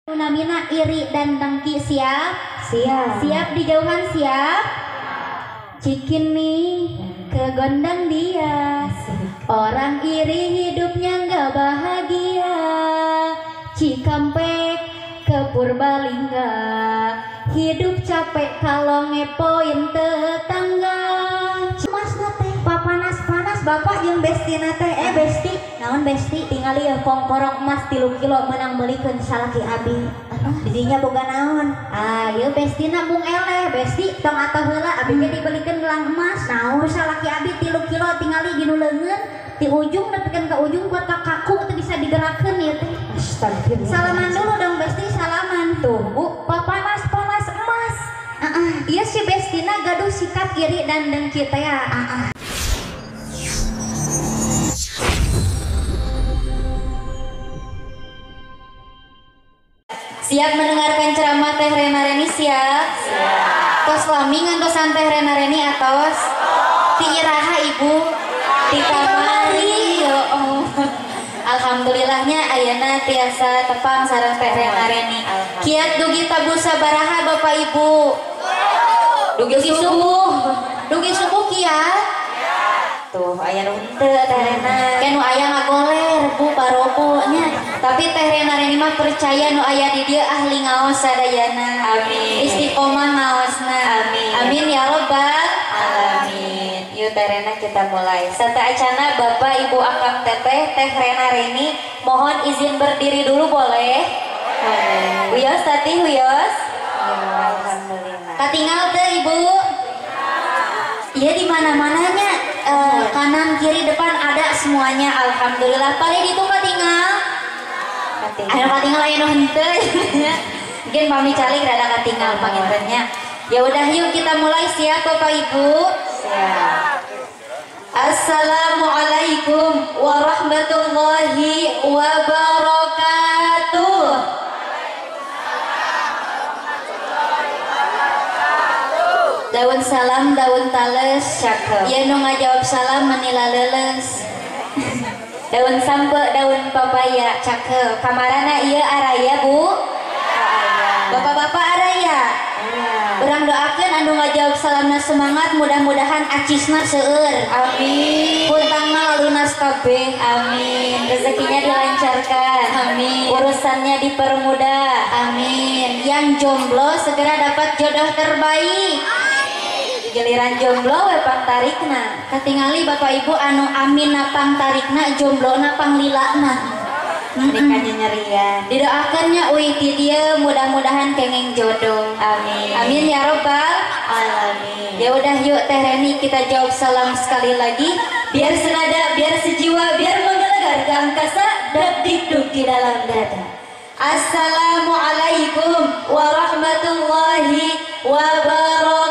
Namina iri dan dengki siap? Siap. Siap dijauhan siap? Cikini ke gondang dia. Orang iri hidupnya nggak bahagia. Cikampek ke Purbalingga. Hidup capek kalau ngepoin tetangga. Mas teh papanas-panas bapak jeung bestina teh besti naon besti tingali ya kongkorong emas 3 kilo menang meulikeun salaki abi. Didinya boga naon? Ah, ieu bestina bung eleh, besti tong atoh heula abi ge dibelikeun gelang emas. Naon salaki abi 3 kilo tingali dinu leungeun ti ujung nepikeun ka ujung kuat ka kaku teu bisa digerakkeun ieu teh. Astagfirullah. Salaman dulu dong besti, salaman. Tuh, Bu, papanas-panas emas. Iya si bestina gaduh sikap iri dan dengki teh. Siap mendengarkan ceramah Teh Rena Reni siap? Siap. Tos lami ngantosan Teh Rena Reni atos? Ti iraha ibu? Ti kamari. Ya Allah. Alhamdulillahnya ayeuna tiasa tepang sareng Teh Rena Reni. Kiat dugi tabuh sabaraha Bapak Ibu? Dugi subuh. Dugi subuh kiat? Tuh aya nu henteu Teh Rena. Ke nu aya ngagoler Bu paropo nya. Tapi Teh Rena Reni mah percaya nu aya di dieu ahli ngaos sadayana. Amin. Istiqomah ngaosna. Amin. Amin ya robbal alamin. Yuk Teh Rena kita mulai. Serta acana Bapak Ibu Akang Teteh Teh Rena Reni mohon izin berdiri dulu boleh? Boleh. Wios tati wios. Alhamdulillah. Katingal teh Ibu? Iya di mana-mananya. Kanan kiri depan ada semuanya alhamdulillah. Paling itu katingal. Ayo katingal aya nu henteu. Mungkin pami calik rada katingal pangintennya. Ya udah yuk kita mulai siap Bapak Ibu? Siap. Assalamualaikum warahmatullahi wabarakatuh. Daun salam, daun tales, cakep. Ya nu ngajawab salam menila leuleus. Daun sampe, daun papaya, cakep. Kamarana ieu araya, Bu? Bapak-bapak araya. Urang doakeun anu ngajawab salamna semangat, mudah-mudahan acisna seueur. Amin. Hutangna lunas kabeh. Amin. Rezekinya dilancarkan. Amin. Urusannya dipermudah. Amin. Yang jomblo segera dapat jodoh terbaik. Giliran jomblo we pangtarikna. Katingali Bapak Ibu anu amin napang tarikna jomblona panglilana. Nikahnya nyerian. Didoakannya uih ti dieu mudah-mudahan kengeng jodoh. Amin. Amin ya robbal alamin. Ya udah yuk Teh Reni kita jawab salam sekali lagi biar senada, biar sejiwa, biar menggelegar ke angkasa dan dikduk di dalam dada. Assalamualaikum warahmatullahi wabarakatuh.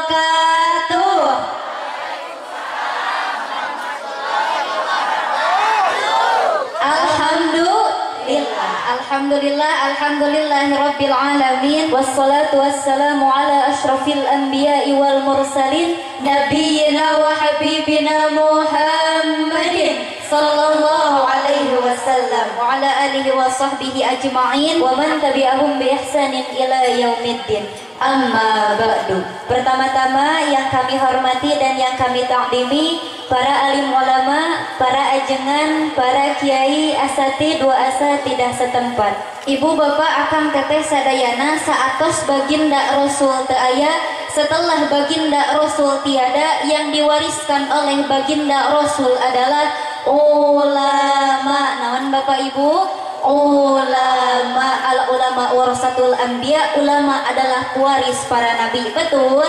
Alhamdulillah, alhamdulillah, alhamdulillahirabbil alamin. Wassalatu wassalamu ala asyrafil anbiya'i wal mursalin nabiyyina wa habibina Muhammadin sallallahu alaihi wasallam wa ala alihi wa sahbihi ajma'in wa man tabi'ahum bi ihsanin ila yaumiddin. Amma ba'du. Pertama-tama yang kami hormati dan yang kami takdimi para alim ulama, para ajengan, para kiai, asatid wa asatidah setempat. Ibu bapak akang teteh sadayana saatos baginda Rasul teu aya, setelah baginda Rasul tiada, yang diwariskan oleh baginda Rasul adalah ulama. Naon Bapak Ibu? Ulama, al ulama warasatul anbiya, ulama adalah pewaris para nabi. Betul?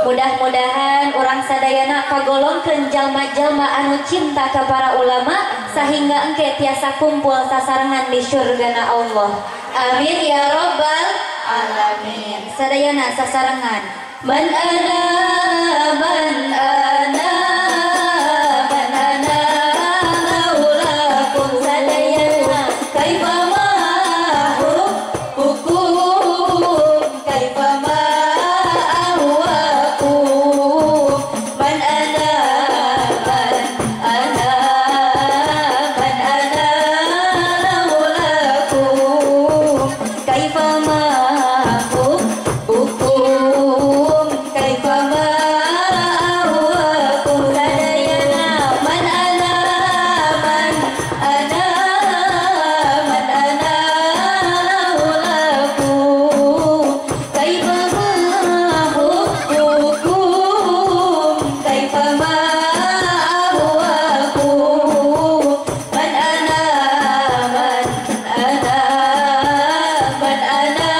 Mudah-mudahan orang sadayana kagolongkeun jalma-jalma anu cinta ka para ulama sehingga engke tiasa kumpul sasarengan di syurgana Allah. Amin ya robbal alamin. Sadayana sasarengan. Man ana man ana man ana maulakum sadayana kaifa ma hubbukum kaifa ma ahwakum man ana man ana man ana maulakum. Kaifa ma hubbukum kaifa ma ahwakum sadayana man ana man ana man ana laulakum kaifa ma hubbukum kaifa ma ahwakum man ana man ana man ana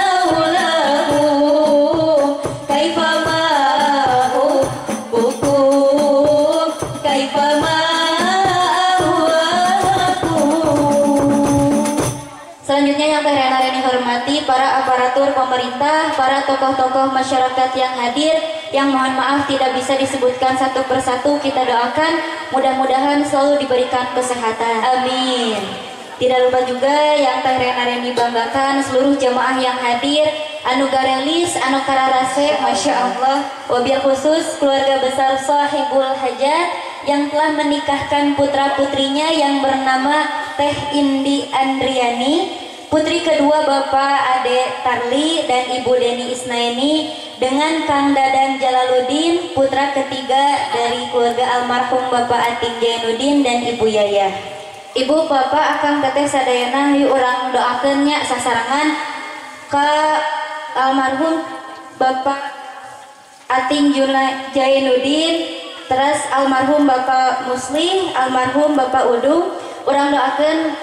laulakum kaifa ma hubbukum kaifa ma ahwakum. Selanjutnya yang Teh Rena Reni hormati para aparatur pemerintah, para tokoh-tokoh masyarakat yang hadir, yang mohon maaf tidak bisa disebutkan satu persatu, kita doakan mudah-mudahan selalu diberikan kesehatan. Amin. Tidak lupa juga yang Teh Rena Reni banggakan seluruh jamaah yang hadir, anu garelis, anu kararase, Masya Allah. Wabil khusus keluarga besar Sahibul Hajat yang telah menikahkan putra-putrinya yang bernama Teh Indi Andriani, putri kedua Bapak Ade Tarli dan Ibu Deni Isnaini, dengan Kang Dadan Jalaluddin, putra ketiga dari keluarga almarhum Bapak Ating Jainuddin dan Ibu Yaya. Ibu bapak akang teteh sadayana yuk urang doakeun nya sasarangan ka almarhum Bapak Ating Jainuddin, terus almarhum Bapak Muslih, almarhum Bapak Udung. Urang doakeun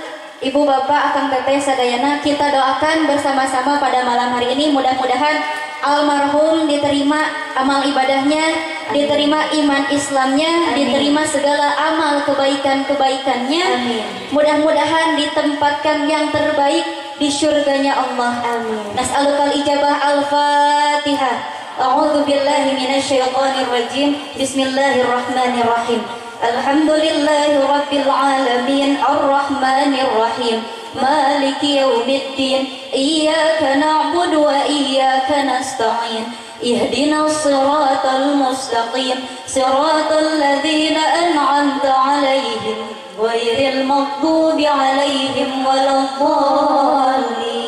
ibu bapak akang teteh sadayana, kita doakan bersama-sama pada malam hari ini mudah-mudahan almarhum diterima amal ibadahnya, diterima iman Islamnya, Amin. Diterima segala amal kebaikan-kebaikannya. Amin. Mudah-mudahan ditempatkan yang terbaik di syurganya Allah. Amin. Nas'alukal ijabah. Al-Fatihah. A'udzu billahi minasyaitonir rajim. Bismillahirrahmanirrahim. Alhamdulillahi rabbil alamin arrahmanir rahim maliki yaumiddin iyyaka na'budu wa iyyaka nasta'in ihdinas siratal mustaqim siratal ladzina an'amta 'alaihim ghairil maghdubi 'alaihim waladdallin.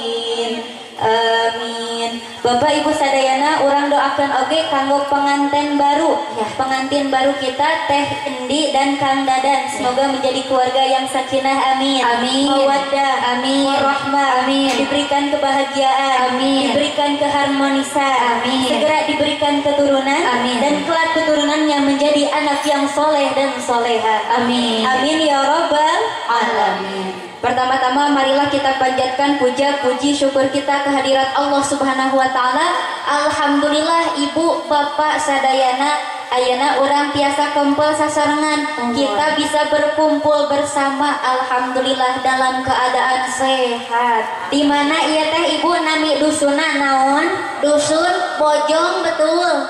Amin. Bapak Ibu sadayana urang doakan oge kanggo pengantin baru ya, pengantin baru kita Teh Endi dan Kang Dadan, semoga menjadi keluarga yang sakinah, amin. Amin. Mawaddah, amin. Warahmah, amin. Diberikan kebahagiaan, amin. Diberikan keharmonisan, amin. Segera diberikan keturunan, amin. Dan kelak keturunannya menjadi anak yang soleh dan soleha, amin. Amin ya rabbal alamin. Pertama-tama marilah kita panjatkan puja puji syukur kita kehadirat Allah Subhanahu wa taala. Alhamdulillah ibu bapak sadayana ayeuna urang tiasa kempel sasarengan. Kita bisa berkumpul bersama alhamdulillah dalam keadaan sehat. Di mana ieu teh ibu nami dusuna naon? Dusun Bojong, betul.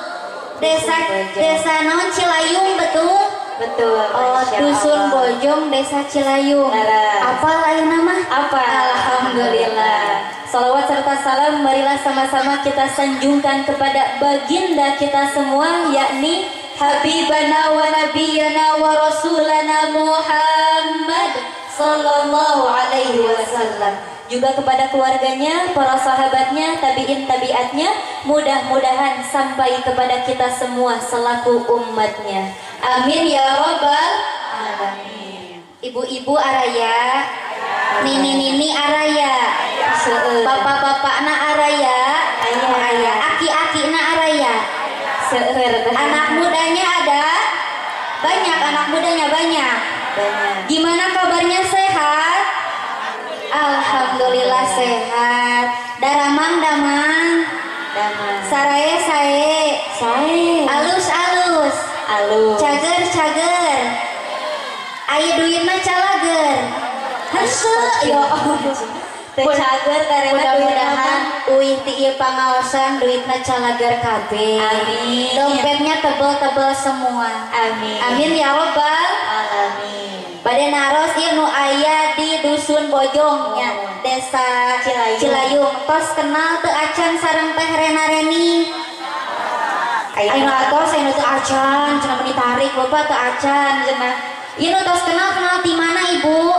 Desa desa naon? Cilayung, betul. Betul. Oh, Dusun Bojong, Desa Cilayung. Apa lain nama? Apa? Alhamdulillah. Salawat serta salam marilah sama-sama kita sanjungkan kepada baginda kita semua, yakni Habibana wa Nabiyana wa Rasulana Muhammad sallallahu alaihi wasallam. Juga kepada keluarganya, para sahabatnya, tabi'in tabiatnya, mudah-mudahan sampai kepada kita semua selaku umatnya. Amin ya robbal alamin. Ibu-ibu araya, nini-nini araya, bapak-bapak na araya, ayah, aki-aki na araya, anak mudanya ada banyak, anak mudanya banyak. Gimana kabarnya, sehat? Alhamdulillah sehat. Daramang damang, sarae sae, sae, alus alus, alus, cager cager, ayo duit mah calager, hese yo. Teu cager karena mudah-mudahan uih ti ieu pangaosan duitna calager kabeh. Amin. Dompetnya tebel-tebel semua. Amin. Amin ya robbal alamin. Bade naros ieu nu aya di Dusun Bojong nya, Desa Cilayung. Cilayung. Tos kenal teu acan sareng Teh Rena Reni? Ayo atos anu teu acan cenah meni tarik bapak teu acan cenah. Ieu nu tos kenal, kenal di mana ibu?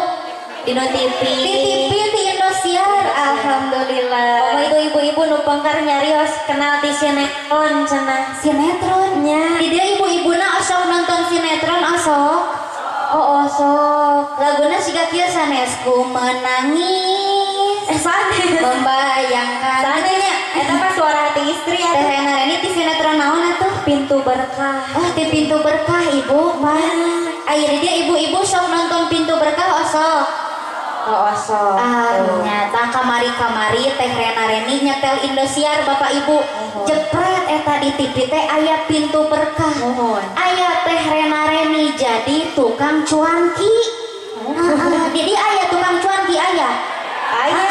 Dina TV. Di TV di Indosiar. Alhamdulillah. Oh itu ibu-ibu nu pengkar nyarios kenal di sinetron cenah. Sinetron nya. Di dieu ibu-ibuna osok nonton sinetron osok. Oh osok. Laguna siga kieu sanesku menangis. Sanes. Membayangkan. Sanesnya eta mah suara hati istri atuh. Teh Rena Reni di sinetron naon atuh? Pintu Berkah. Oh di Pintu Berkah ibu, Pak. Akhirnya dia ibu-ibu sok nonton Pintu Berkah osok. Oh osok. Ah, nyata kamari-kamari Teh Rena Reni nyetel Indosiar Bapak Ibu. Jepret eta di TV teh aya Pintu Berkah. Aya Teh Rena Reni jadi tukang cuanki. Jadi aya tukang cuanki aya. Aya.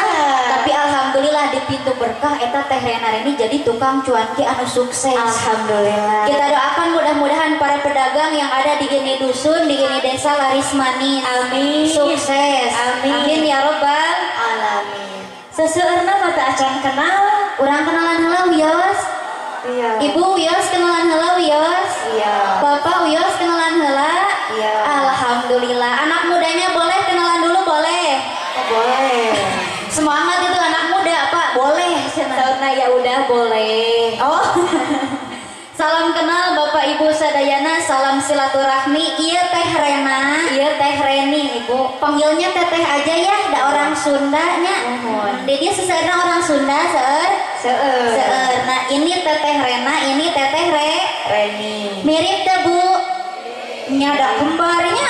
Tapi alhamdulillah di Pintu Berkah eta Teh Rena Reni jadi tukang cuanki anu sukses. Alhamdulillah. Kita doakan mudah-mudahan para pedagang yang ada di ini dusun, di ini desa laris manis. Amin. Sukses. Amin. Amin ya robbal alamin. Seseueurna mah teu acan kenal. Urang kenalan heula wios. Iya. Ibu wios kenalan heula wios. Iya. Bapak wios kenalan heula. Iya. Alhamdulillah. Anak mudanya boleh kenalan dulu boleh? Oh, boleh. Semangat itu anak muda, Pak. Boleh. Saurna ya udah boleh. Oh. Salam kenal Bapak Ibu sadayana, salam silaturahmi. Iya Teh Rena, iya Teh Reni Ibu. Panggilnya Teteh aja ya, da orang Sundanya. Jadi seseorang orang Sunda seueur. Seueur. Seueur. Nah, ini Teteh Rena, ini Teteh Reni. Mirip teh Bu? Nya da kembarnya.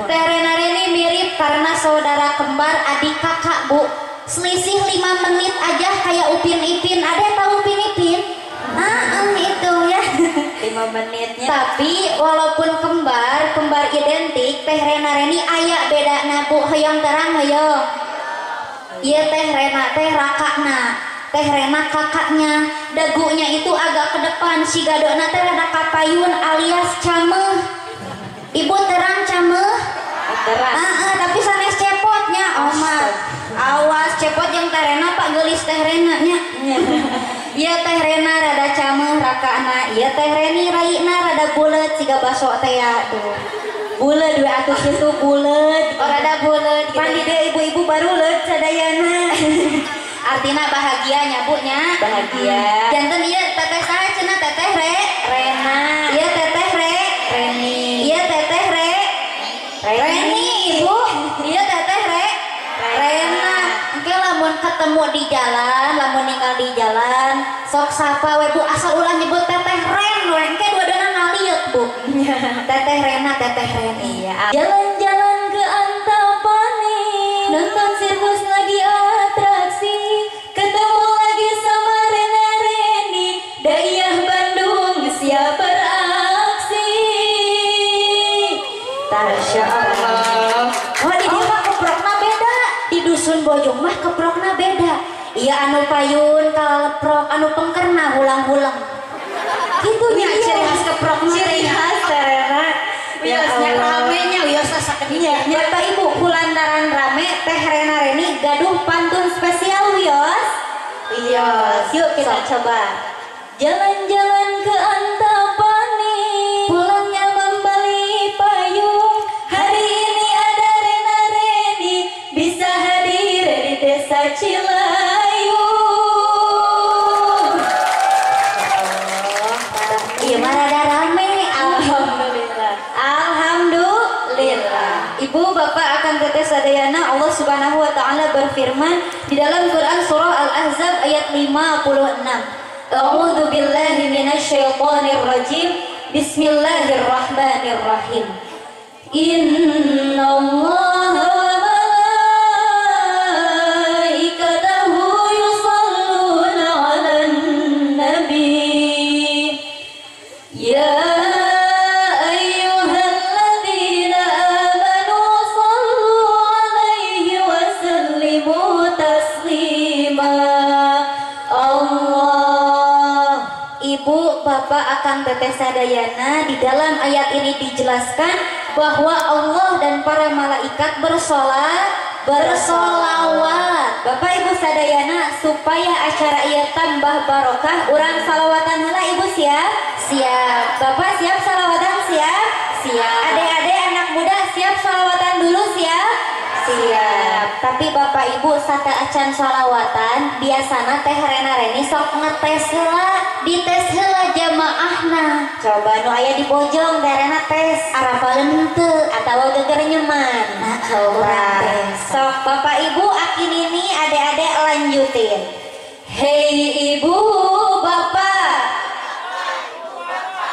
Teh Rena Reni mirip karena saudara kembar adik kakak Bu. Selisih 5 menit aja kayak Upin Ipin. Ada yang tahu Upin Ipin? Itu ya. 5 menitnya. Tapi walaupun kembar, kembar identik, Teh Rena Reni aya bedana Bu, hoyong terang hoyong. Ieu Teh Rena teh rakana, Teh Rena kakaknya, dagunya itu agak ke depan, si gadona teh rada kapayun alias cameuh. Ibu terang cameuh? Terang. Tapi sanes cepotnya, Omar. Awas cepot yang Teh Rena Pak geulis Teh Rena nya. Ieu Teh Rena rada cameuh rakana, ieu Teh Reni raina rada buleut siga baso teh ya tuh. Buleut we atuh kitu buleut. Oh rada buleut gitu. Pan di dieu ibu-ibu baruleut sadayana. Artina bahagia nya Bu nya. Bahagia. Janten ieu teteh saha cenah Teteh Rena. Ieu Teteh Reni. Ieu Teteh Reni Ibu. Ieu Teteh Rena. Engke lamun ketemu di jalan, lamun ninggal di jalan, sok sapa we Bu, asal ulah nyebut Teteh Ren we, engke dua-duana ngaliut Bu. Teteh Rena, Teteh Reni. Iya. Jalan-jalan ke Antapani, nonton sirkus lagi atraksi, ketemu lagi sama Rena Reni, Daiyah Bandung siap beraksi. Tasya Allah. Oh, di dieu mah keprokna beda. Di dusun Bojong mah keprokna beda. Iya anu payun kalaleprok, anu pengkerna hulang-hulang. Gitu nya ciri khas keprokna. Ciri khas Rena. Wiosnya ramenya, wiosna sakedik. Bapak Ibu kulantaran rame Teh Rena Reni gaduh pantun spesial wios. Wios. Yuk kita coba. Jalan-jalan ke Antapani, pulangnya membeli payung. Hari ini ada Rena Reni, bisa hadir di desa Cilayung. Iya mah rada rame. Alhamdulillah. Alhamdulillah. Ibu bapak akan teteh sadayana, Allah Subhanahu wa taala berfirman di dalam Quran surah Al-Ahzab ayat 56. A'udzu billahi minasyaitonir rajim. Bismillahirrahmanirrahim. Innallaha wa malaikatahu yusholluna 'alan nabi. Ya ayyuhalladzina amanu shallu 'alaihi wa sallimu taslima. Allah. Ibu, bapak akan teteh sadayana, di dalam ayat ini dijelaskan bahwa Allah dan para malaikat bersolawat. Bapak Ibu sadayana, supaya acara ieu tambah barokah, urang salawatan heula Ibu siap? Siap. Bapak siap salawatan siap? Siap. Adik-adik anak muda siap salawatan dulu siap? Siap. Tapi Bapak Ibu sate acan sholawatan biasana Teh Rena Reni sok ngetes heula, dites heula jamaahna. Coba nu aya di bojong Teh Rena tes. Arapaleun henteu atawa geger nyeman. Nah, urang tes. Sok Bapak Ibu aki nini adek-adek lanjutin. Hei ibu bapak.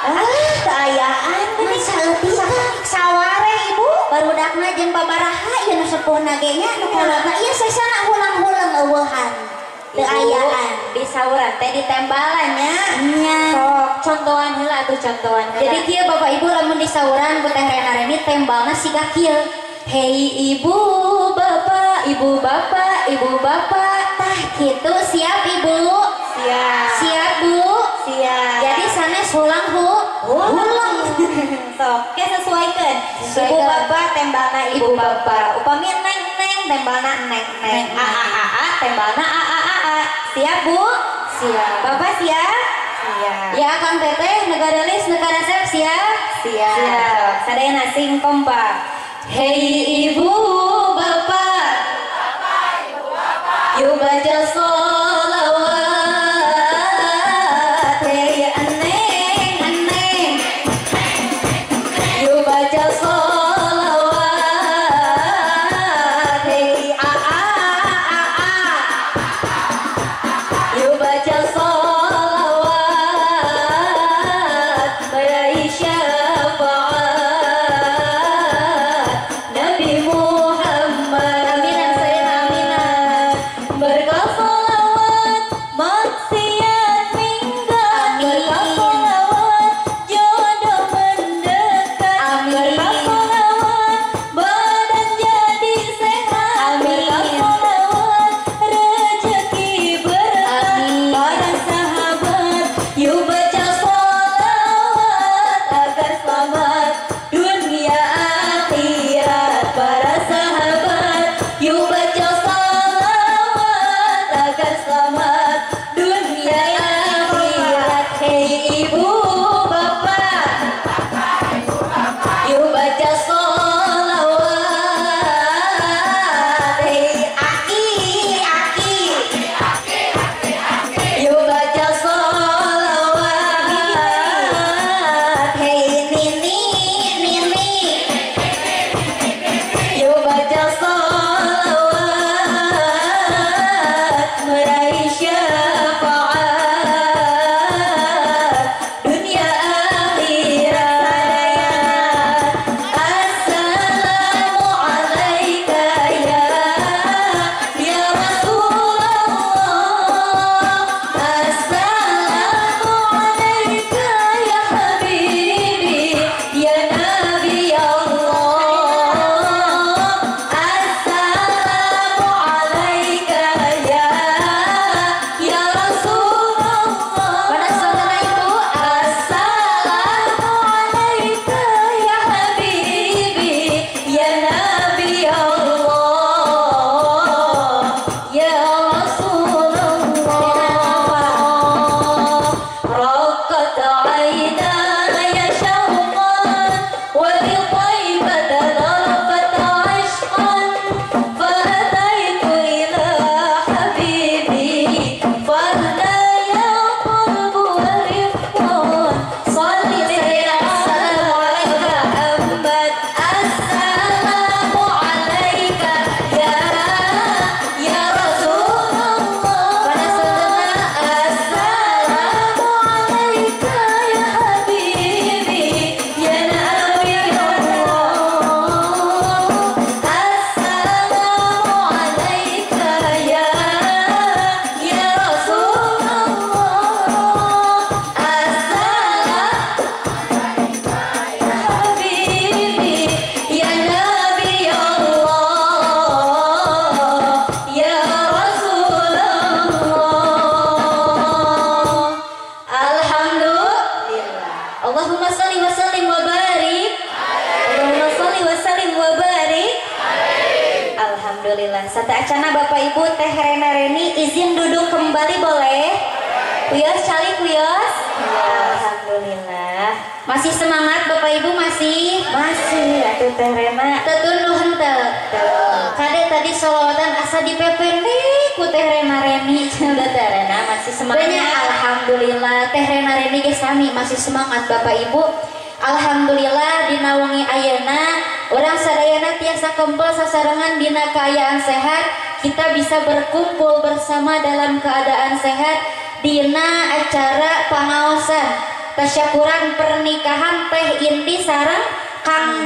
Ah, keayaan ini saeutik saware ibu. Barudakna jeung babaraha ieu nu sepuhna ge nya nu kolotna ieu sesana hulang-hulang eueuhan. Teu ayaan. Di sauran teh ditembalan nya. Nya. Sok contohan heula atuh contohan heula. Jadi kieu Bapak Ibu lamun di sauran ku Teh Rena Reni tembalna siga kieu. Hei ibu bapak, ibu bapak, ibu bapak. Tah kitu siap ibu? Siap. Siap Bu? Siap. Jadi sanes hulang hu? Hulang. Sok, ke sesuaikan. Ibu bapak tembalna ibu bapak. Upami neng neng tembalna neng neng. A a a a tembalna a a a a. Siap Bu? Siap. Bapak siap? Siap. Ya Kang Teteh negara lis negara resep siap? Siap. Siap. Sadayana sing kompak. Hei ibu bapak, ibu bapak, yuk baca sholawat. Hei eneng eneng, yuk baca sholawat. Hei a a a a, yuk baca sholawat. Meraih syafaat Nabi Muhammad. Amin amin. Berkah sholawat maksiat minggat. Berkah sholawat jodoh mendekat. Berkah sholawat badan jadi sehat. Berkah sholawat rezeki berkah. Para sahabat yuk baca sholawat agar selamat dunia akhirat. Para sahabat yuk baca sholawat agar selamat dunia akhirat. Hei ibu bapak, yuk baca sholawat. Hei aki aki, yuk baca sholawat. Hei nini nini, yuk baca sholawat. Meraih syafaat dunia akhirat. Assalamu alaika ya Rasulullah. Assalamu alaika ya habibi ya Nabi Allah. Assalamu alaika ya Rasulullah. Mana suarana ibu? Assalamu alaika ya habibi ya Nabi Allah ya Rasulullah. Raqat aynaya syauqan wa bi taibata darfat ashqan faataitu ila habibi farda ya qalbu warifqan salli ala Muhammad. Assalamu alaika ya Rasulullah. Mana suarana? Assalamu alaika ya habibi ya Nabi Allah. Assalamu alaika ya Rasulullah. Assalamu habibi ya Nabi Allah ya Rasulullah. Alhamdulillah. Allahumma sholli wa sallim wa barik. Allahumma sholli wa sallim wa barik. Alhamdulillah. Sata acana Bapak Ibu Teh Rena Reni izin duduk kembali boleh? Wios calik wios. Alhamdulillah. Masih semangat Bapak Ibu masih? Masih atuh Teh Rena. Tetunduh henteu. Kade tadi solawatan asa dipepende ku Teh Rena Reni. Teh Rena masih semangat. Banyak alhamdulillah Teh Rena Reni ge sami masih semangat Bapak Ibu. Alhamdulillah dina wengi ayeuna urang sadayana tiasa kempel sasarengan dina kaayaan sehat. Kita bisa berkumpul bersama dalam keadaan sehat dina acara pangaosan tasyakuran pernikahan Teh Indi sareng Kang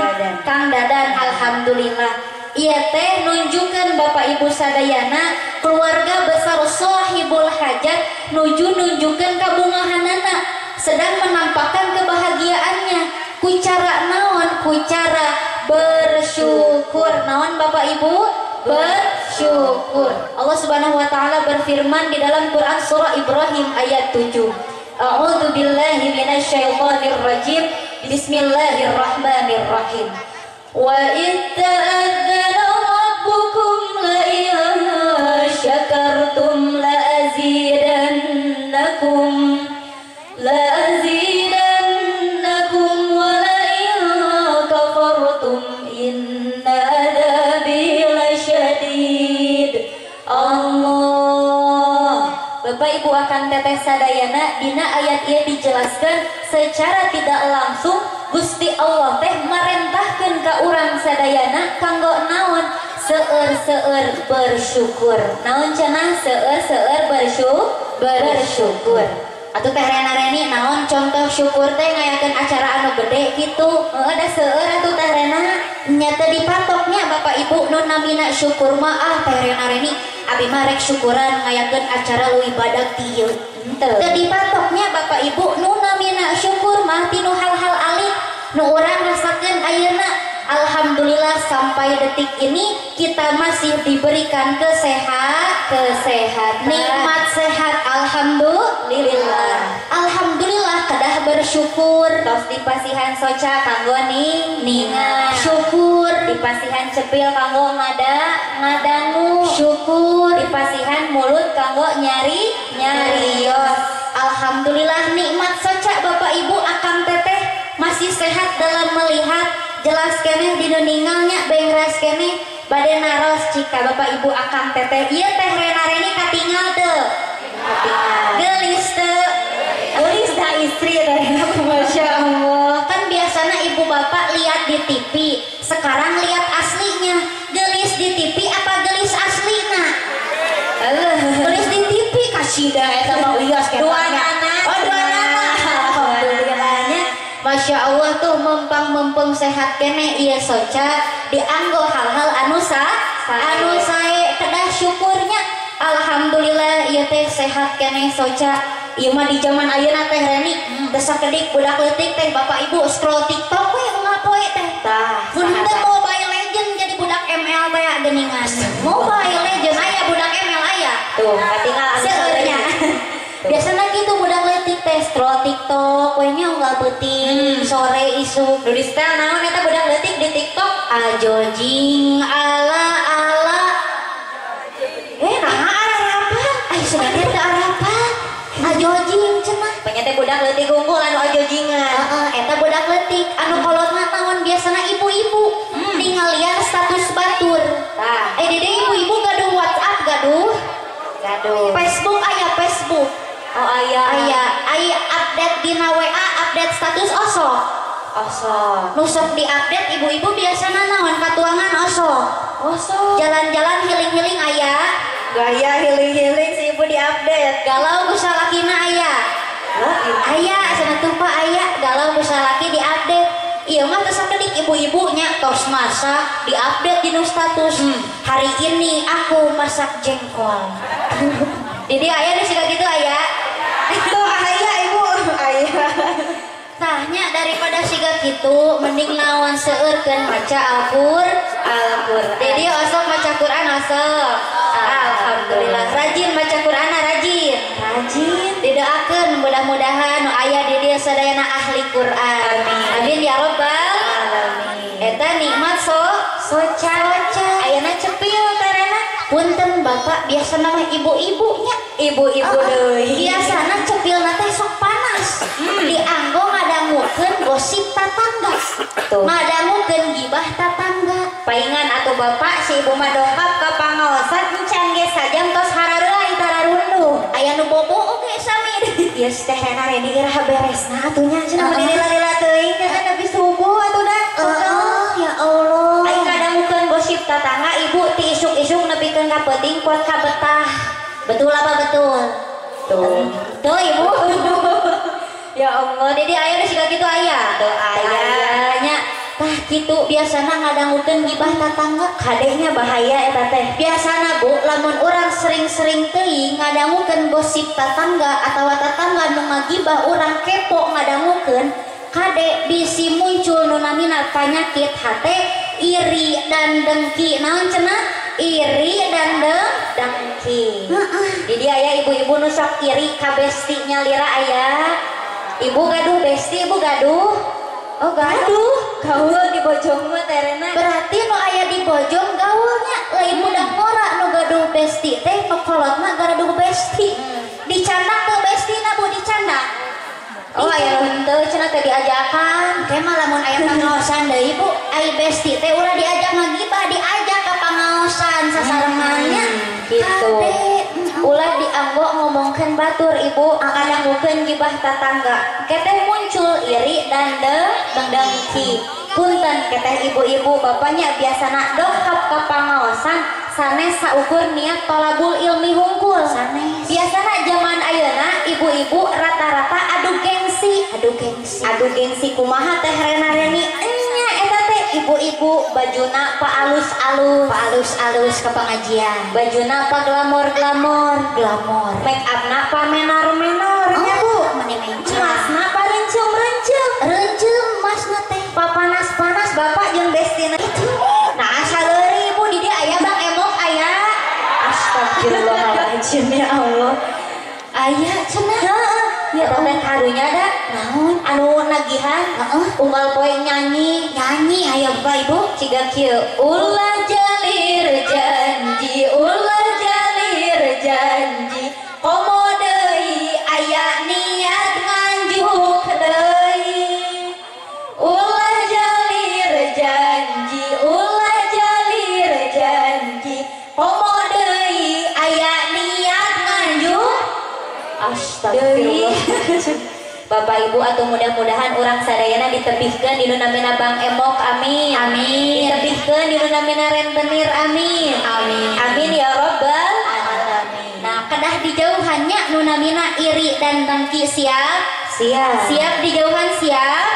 Dadan. Alhamdulillah. Iya teh nunjukkan Bapak Ibu sadayana keluarga besar Sohibul Hajat nuju nunjukkan kabungahanana sedang menampakkan kebahagiaannya ku cara naon, ku cara bersyukur. Naon Bapak Ibu? Bersyukur. Allah Subhanahu wa taala berfirman di dalam Quran surah Ibrahim ayat 7. A'udzu billahi minasyaitonir rajim. Bismillahirrahmanirrahim. Wa idz ta'adzana rabbukum la in syakartum la azidannakum wa la in kafartum inna adzabi lasyadid. Allah. Bapak Ibu akan teteh sadayana dina ayat ieu dijelaskan secara tidak langsung Gusti Allah teh marentahkeun ka urang sadayana kanggo naon? Seueur-seueur bersyukur. Naon cenah seueur-seueur bersyukur. Atuh Teh Rena Reni naon contoh syukur teh ngayakeun acara anu gede kitu. Heueuh da seueur atuh Teh Rena. Nya teu dipatoknya Bapak Ibu nu namina syukur mah ah Teh Rena Reni abi mah rek syukuran ngayakeun acara leuwih badag ti ieu. Teu dipatoknya Bapak Ibu nu namina syukur mah tinu hal-hal alit nu urang rasakeun ayeuna. Alhamdulillah sampai detik ini kita masih diberikan kesehatan, nikmat sehat. Alhamdulillah. Alhamdulillah kedah bersyukur. Tos dipasihan soca kanggo ninga. Syukur. Dipasihan cepil kanggo ngadangu. Syukur. Dipasihan mulut kanggo nyarios. Alhamdulillah nikmat soca Bapak Ibu akang teteh masih sehat dalam melihat jelas keneh dinu ningalnya bengras keneh bade naros cika Bapak Ibu akang teteh ieu Teh Rena Reni katingal teu? Katingal. Geulis teu? Geulis da istri teh. Masya Allah. Kan biasana ibu bapak lihat di TV, sekarang lihat aslinya. Geulis di TV apa geulis aslina? Geulis di TV kasida eta mah wios dua nana. Oh dua nana. Alhamdulillahnya. Masya Allah tuh mempang-mempeng sehat kene ieu soca dianggo hal-hal anu sae kedah syukurnya. Alhamdulillah ieu teh sehat kene soca. Ieu mah di zaman ayeuna Teh Reni teu sakedik budak leutik teh Bapak Ibu scroll TikTok we unggal poe teh. Tah, mun teu Mobile Legend jadi budak ML teh geuningan. Mobile Legend aya budak ML aya. Tuh, katingal anu seueurnya. Biasana gitu budak leutik teh scroll TikTok we nya unggal peuting sore isuk. Nu di setel naon eta budak leutik di TikTok? Ajojing ala-ala. Naha ararapat? Ai sebenarnya teu arapat. Ajojing cenah. Panya teh budak leutik unggul anu ajojingan. Heeh, eta budak leutik anu kolot mah naon biasana ibu-ibu ningalian status batur. Tah. Dede ibu-ibu gaduh WhatsApp gaduh? Gaduh. Facebook aya Facebook. Oh aya. Aya, aya update dina WA, update status osok. Osok. Nu sok diupdate ibu-ibu biasana naon katuangan osok. Osok. Jalan-jalan healing-healing aya. Gaya healing-healing si ibu diupdate. Galau ku salakina aya. Aya cenah tuh Pak aya galau ku salaki diupdate. Ieu mah teu sakedik ibu-ibunya tos masak diupdate dinu status. Hari ini aku masak jengkol. Jadi aya nu siga kitu aya. Tuh aya ibu aya. Tahnya daripada siga kitu mending naon seueurkeun maca Al-Qur'an. Jadi osok maca Quran osok. Alhamdulillah rajin maca Quran rajin. Rajin. Didoakeun mudah-mudahan nu aya di dieu sadayana ahli Quran. Amin. Amin ya rabbal alamin. Eta nikmat soca. Ayeuna cepil tarena. Punten Bapak biasana mah ibu-ibunya. Ibu-ibu deui. Biasana cepilna teh sok panas. Dianggo ngadangukeun gosip tatangga. Tuh. Ngadangukeun gibah tatangga. Paingan atau bapak si ibu mah dongkap ka pangaosan encan ge sajam tos harareulai tararunduh. Aya nu bobo oge sami. Ieu si Teh Rena Reni iraha beresna atuh nya cenah meni lila-lila teuing kan habis subuh atuh da. Heeh, ya Allah. Aing ngadangukeun gosip tatangga ibu ti isuk-isuk nepikeun ka peuting pot ka betah. Betul apa betul? Tuh. Tuh ibu. Ya Allah, jadi aya nu siga kitu aya. Tuh aya nya. Tah kitu biasana ngadangukeun gibah tatangga kadehnya bahaya eta teh. Biasana Bu, lamun urang sering-sering teuing ngadangukeun gosip tatangga atawa tatangga nu ngagibah urang kepo ngadangukeun, kade bisi muncul nu namina panyakit hate iri dan dengki. Naon cenah? Iri dan dengki. Heeh. Jadi aya ibu-ibu nu sok iri ka besti nyalira aya. Ibu gaduh besti, ibu gaduh. Oh gaduh, gaul di Bojong mah Teh Rena. Berarti nu aya di Bojong gaulnya lain budak ngora nu gaduh besti teh nu kolot mah gaduh besti. Dicandak teu bestina Bu, dicandak. Oh aya nu henteu cenah teh diajakan. Ke mah lamun aya pangaosan deui Bu, ai besti teh ulah diajak ngagibah, diajak ka pangaosan sasarengannya. Gitu. Ulah dianggo ngomongkeun batur ibu, ngadangukeun gibah tatangga. Keteh muncul iri dan dengki. Punten keteh ibu-ibu bapaknya biasana dongkap ka pangaosan sanes saukur niat tolabul ilmi hungkul. Sanes. Biasana zaman ayeuna ibu-ibu rata-rata adu gengsi. Adu gengsi. Adu gengsi kumaha Teh Rena Reni? Enya eta teh ibu-ibu bajuna pa alus-alus, pa alus-alus ke pengajian. Bajuna pa glamor-glamor, glamor. Make upna pa menor-menor nya Bu. Meni mencang. Masna pa rencem-rencem. Rencem masna teh. Pa panas-panas bapak jeung bestina. Nah saleuri ibu di dieu aya Bang Emok aya. Astagfirullahaladzim ya Allah. Aya cenah. Heeh. Ya teh karunya da. Naon? Anu nagihan, heeh, unggal poe nyanyi, nyanyi aya Bapak Ibu ciga kieu. Ulah jalir janji, ulah jalir janji. Komo deui aya niat nganjuk deui. Ulah jalir janji, ulah jalir janji. Komo deui aya niat nganjuk. Astagfirullah. Bapak Ibu atau mudah-mudahan urang sadayana ditebihkeun di nu namina Bang Emok, amin. Amin. Ditebihkeun di nu namina rentenir, amin. Amin. Amin ya rabbal alamin. Nah, kedah dijauhannya nu namina iri dan dengki, siap? Siap. Siap dijauhan siap?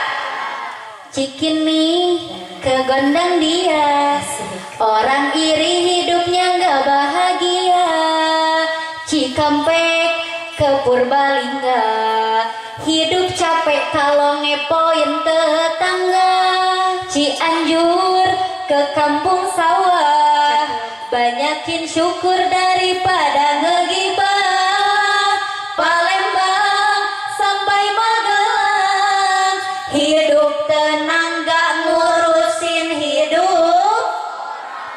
Cikin nih ke gondang dia. Orang iri hidupnya nggak bahagia. Cikampek ke Purbalingga. Hidup capek kalau ngepoin tetangga. Cianjur ke kampung sawah. Banyakin syukur daripada ngegibah. Palembang sampai Magelang. Hidup tenang gak ngurusin hidup.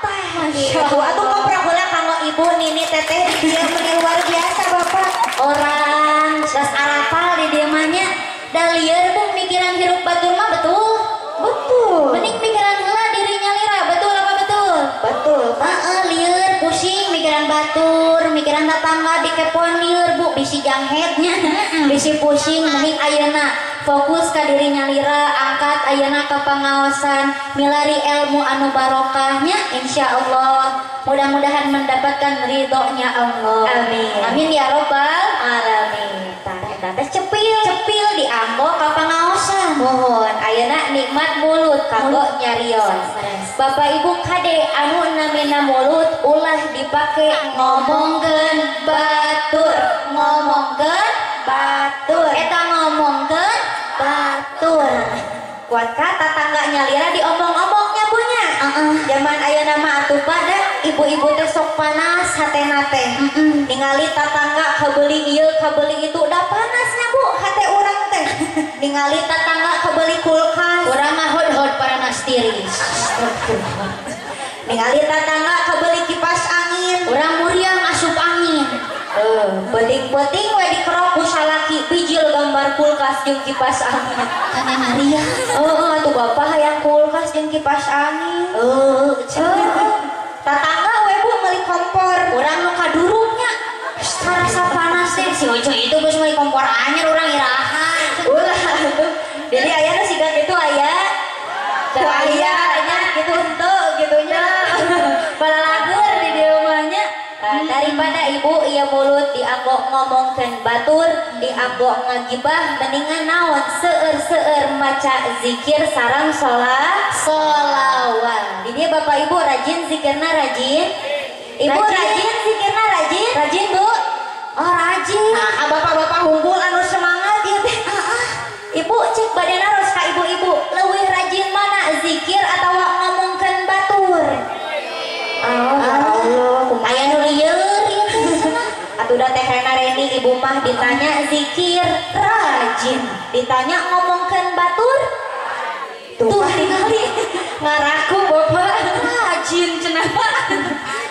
Tah, ibu atuh koprok heula kanggo ibu nini teteh dia meni luar biasa bapak. Orang geus arapal di dieu mah nya. Da lieur bu mikiran hirup batur mah betul. Betul. Mending mikiran heula diri nyalira, betul apa betul? Betul. Heeh, lieur pusing mikiran batur, mikiran tetangga dikepoan lieur Bu, bisi janghetnya, bisi pusing. Mending ayeuna fokus ka diri nyalira, angkat ayeuna ka pangaosan, milari ilmu anu barokahnya insyaallah. Mudah-mudahan mendapatkan ridhonya Allah. Amin. Amin ya robbal alamin. Tah teh cepil cepil dianggo ka pangaosan. Mohon ayeuna nikmat mulut kanggo nyarios. Bapak Ibu kade anu namina mulut ulah dipake ngomongkeun batur, ngomongkeun batur. Eta ngomongkeun batur. Kuat ka tatangga nyalira diomong-omongnya punya. Zaman ayeuna mah atuh pada ibu-ibu teh sok panas hatena teh. Ningali tatangga kabeli ieu kabeli itu da panasnya Bu hate urang teh. Ningali tatangga kabeli kulkas, urang mah hod-hod paranas tiris. Ningali tatangga kabeli kipas angin, urang muriang asup angin. Peuting-peuting we dikerok ku salaki. salaki bijil gambar kulkas jeung kipas angin. Kana Heeh, atuh bapak hayang kulkas jeung kipas angin. Heeh, Tatangga we Bu meuli kompor. Urang nu kaduruknya. Karasa panas teh si Ojo itu geus meuli kompor anyar urang iraha. Ulah atuh. Jadi aya nu siga kitu aya. Teu aya nya kitu henteu kitu nya. Balalagur di dieu mah nya. Daripada ibu ieu mulut dianggo ngomongkeun batur, dianggo ngagibah, mendingan naon seueur-seueur maca zikir sareng sholawat. Di dieu Bapak Ibu rajin zikirna rajin? Ibu rajin zikirna rajin? Rajin Bu. Oh rajin. Nah, bapak-bapak unggul anu semangat ieu teh. Ibu cek bade naros ka ibu-ibu, leuwih rajin mana zikir atawa ngomongkeun batur? Oh, ya Allah, kumaha aya nu lieur ieu teh cenah. Atuh da Teh Rena Reni ibu mah ditanya zikir rajin, ditanya ngomongkeun batur tuh tingali ngaraku bapak rajin cenah.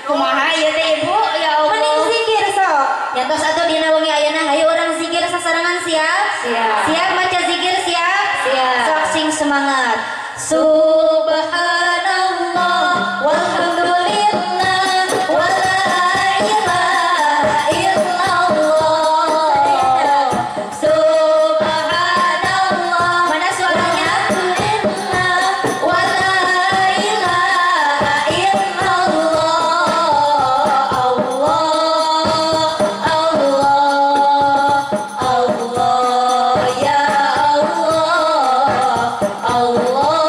Kumaha ieu teh ibu? Ya Allah. Mending zikir sok. Nyatos atuh dina wengi ayeuna hayu urang zikir sasarengan siap? Siap. Siap maca zikir siap? Siap. Sok sing semangat. Subhanallah walhamdulillah wala ilaha illallah. Subhanallah. Mana suaranya? Alhamdulillah wala ilaha illallah. Allah Allah Allah ya Allah Allah